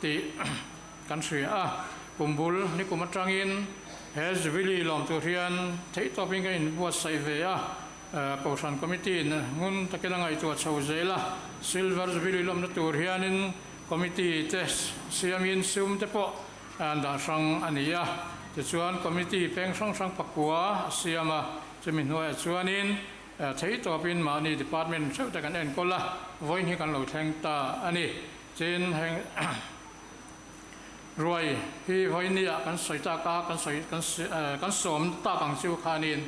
Speaker 4: tih kan hria a. Kum bul nikum atangin he Jubilee lawm tur hian theihtawpin kan inbuatsaih ve a, Kohhran Committee in ngun takin a ngaihtuah chho zel a, Silver Jubilee lawmna tur hianin Committee te siamin sum te pawh an dah hrang a ni a. Tichuan Committee peng hrang hrang pakua a siam a, chumi hnuaiah chuanin theihtawpin mahni Department hreuh te kan enkawl a, vawiin hi kan lo thleng ta a ni. Tin, heng ruai hi vawinia kan sawi tak a, kan sawi kan kan sawm tak ang chu khanin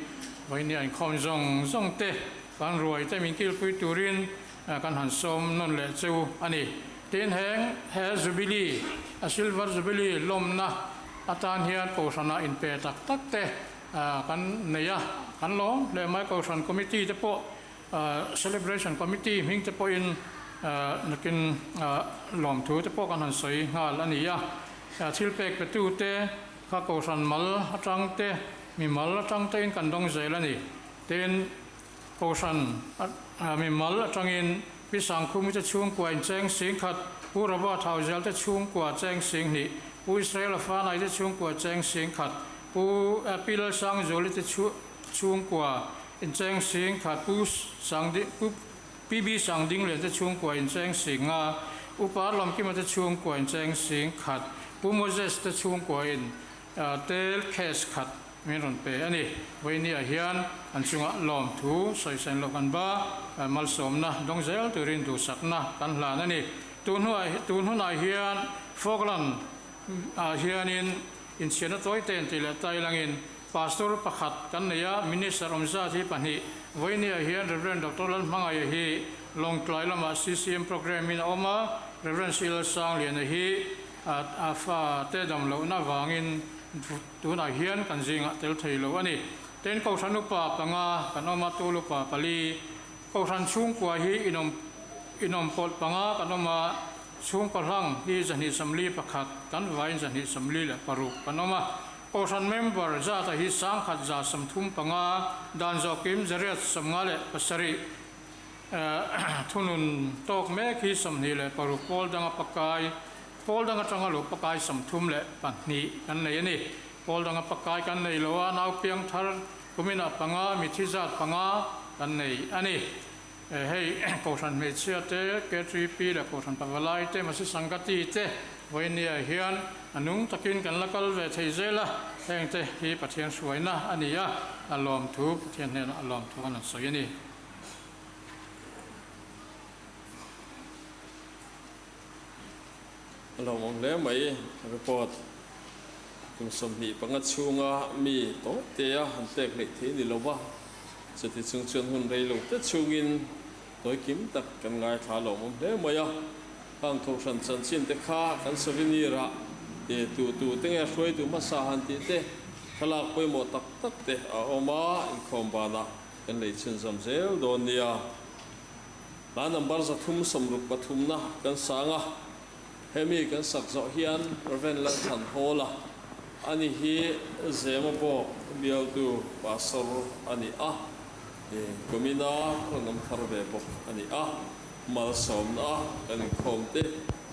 Speaker 4: vawinia inkhawm zawng zawng te kan ruai te min kilpui turin kan han sawm nawn leh chu a ni. Tin, heng he Jubilee, a Silver Jubilee lawmna atan hian Kohhranah inpe tak tak te kan nei a, kan lawm hle mai. Kohhran Committee te pawh Celebration Committee hming te pawhin nakin lawmthu te pawh kan han sawi nghal a ni a. Thil pek petu te kha Kohhran mal atang te, mi mal atang tein kan dawng zel a ni. Tin, Kohhran mi mal atangin Pi Sangkhumi te chhungkua in cheng sing khat, Pu Robert Hauzel te chhungkua cheng sing hnih, Pu Israel Afanai te chhungkua cheng sing khat, Pu Pi Lalsangzuali te chhungkua Incheng sing khat Pu Sangding Pu PB Sangdinglian te chhungkua incheng sing nga, Upa Lawmkima te chhungkua incheng sing khat, Pu Moses te chhungkua in tel case khat min rawn pe a ni. Vawinia hian an chunga lawmthu sawisain loh kan ba, malsawmna dawng zel turin duhsakna kan hlan a ni. Tun hnuah tun hunah hian Falkland ah hianin inchhiarna tawi te intih leh tailangin Pastor pakhat kan nei a, Minister awmzat hi pahnih. Vawinia hian Rev. Doctor Lalhmangaia hi Lawngtlai lamah CCM programme in a awm a, Rev. C Lalsangliana hi a fa te dam lohna vangin tunah hian kan zingah tel thei lo a ni. Tin, Kohhran upa panga kan awm a, Tul upa pali. Kohhran chhungkua hi inawm inawm pawlh panga kan awm a, chhungkaw hlang hi 241, kan vaiin 246 kan awm a. Kohhran member zata hi sangkhat za 35, dan zawhkim zariat 57, thunun tawk mek hi 26 pawl danga pakai, pawl dang atanga lo pakai 32 kan nei a ni. Pawl danga pakai kan nei lo a, nau piang thar kuminah panga, mithi zat panga kan nei a ni. Hei Kohhran hmeichhia te, KTP leh Kohhran Pavalai te, Masi Sangati te vawinia hian a nung takin kan la kal ve thei zel a, heng te hi Pathian hruaina a ni a, a lawmthu Pathian hnenah a lawmthu kan han sawi a ni.
Speaker 3: A lawmawm hle mai report kum 25 chhunga mi tawp te a han pek hleih thei ni lova, chuti chung chuan hun rei lo te chhungin tawi kim tak kan ngaithla lawmawm hle mai a. Khang Kohhran chanchin te kha kan souvenir ah te tu tu te nge hruaitu hmasa han tih te thlalak pawimawh tak tak te a awm a, inkhawm banah kan lei chhunzawm zel dawn nia. Hla number 363 na kan sang a, hemi kan sak zawh hian Rev. Lalthan Hawla ani hi Zema bawk bialtu pastor a ni a, kumina rawn awm thar ve bawk a ni a, malsawmna a kan inkhawm te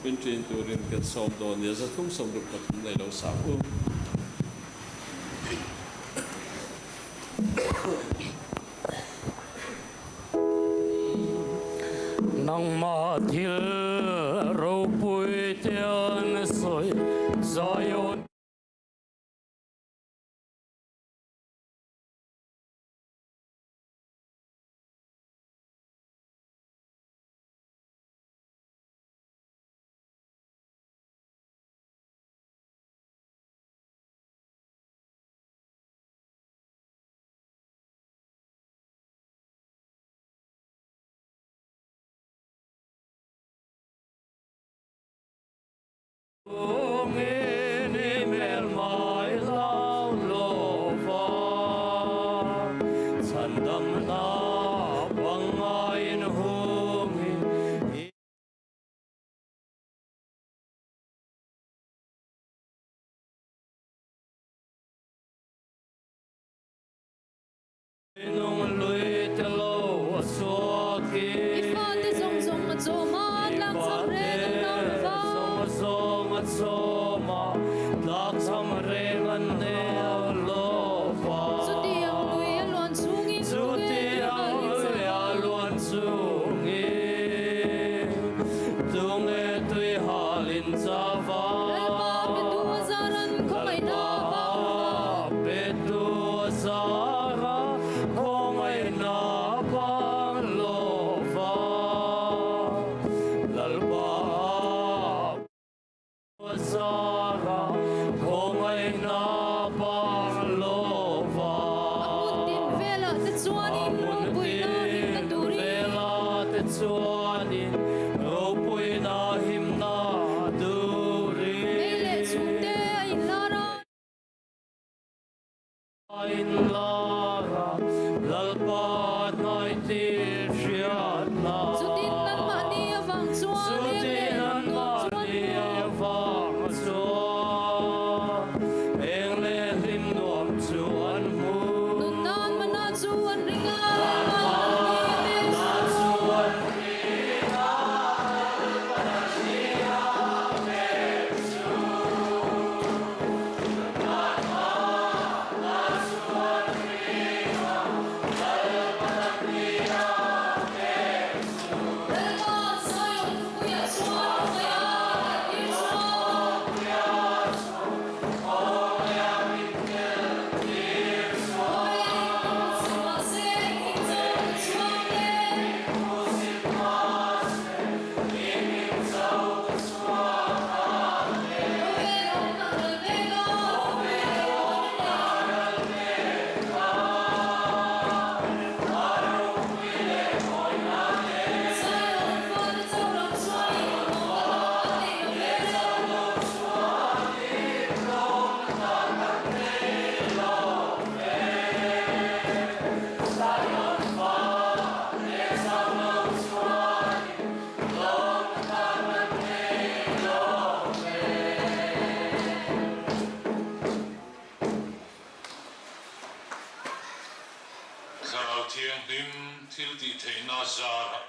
Speaker 3: min ṭin turin kan sawm dawn nia 363 nei lo sak u.
Speaker 2: Nangmah thil ropui te an sawi Zion.
Speaker 1: I fate zawng zawng a chawm a, tlakchham reng an lo lova. Chutin anmahni avang chuan eng leh nuam chu an hmu. Nun nan mana chu an ring a, Lalpa'n an ni a pek chu. Lalpa'n Zion khawpuiah chuan khawngaih a kaltir chuan. Khawvelin hmu chhe mahse engkim zawng ka chhuang e. Khawvel awm ang ral mek a, khawvel awm a ni. Zion fate chauh lo chuan awm a nei lo ve.
Speaker 4: Thlarau Thianghlim thil tih theihna zarah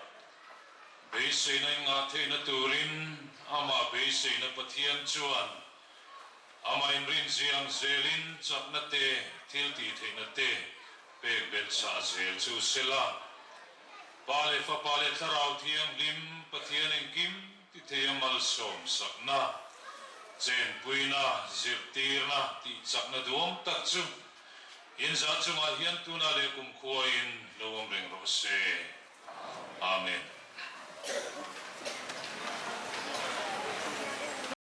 Speaker 4: beiseina ingah theihna turin amah beiseina Pathian chuan amah inrinziang zelin chakna te thil tih theihna te pek belh chah zel chu sela. Pa leh Fapa leh Thlarau Thianghlim Pathian engkim ti thei a malsawm sakna, chenpuina, zirtirna tih chakna duam tak chu inzah chungah hian tunah leh kumkhuain lo awm reng rawh se. Amen.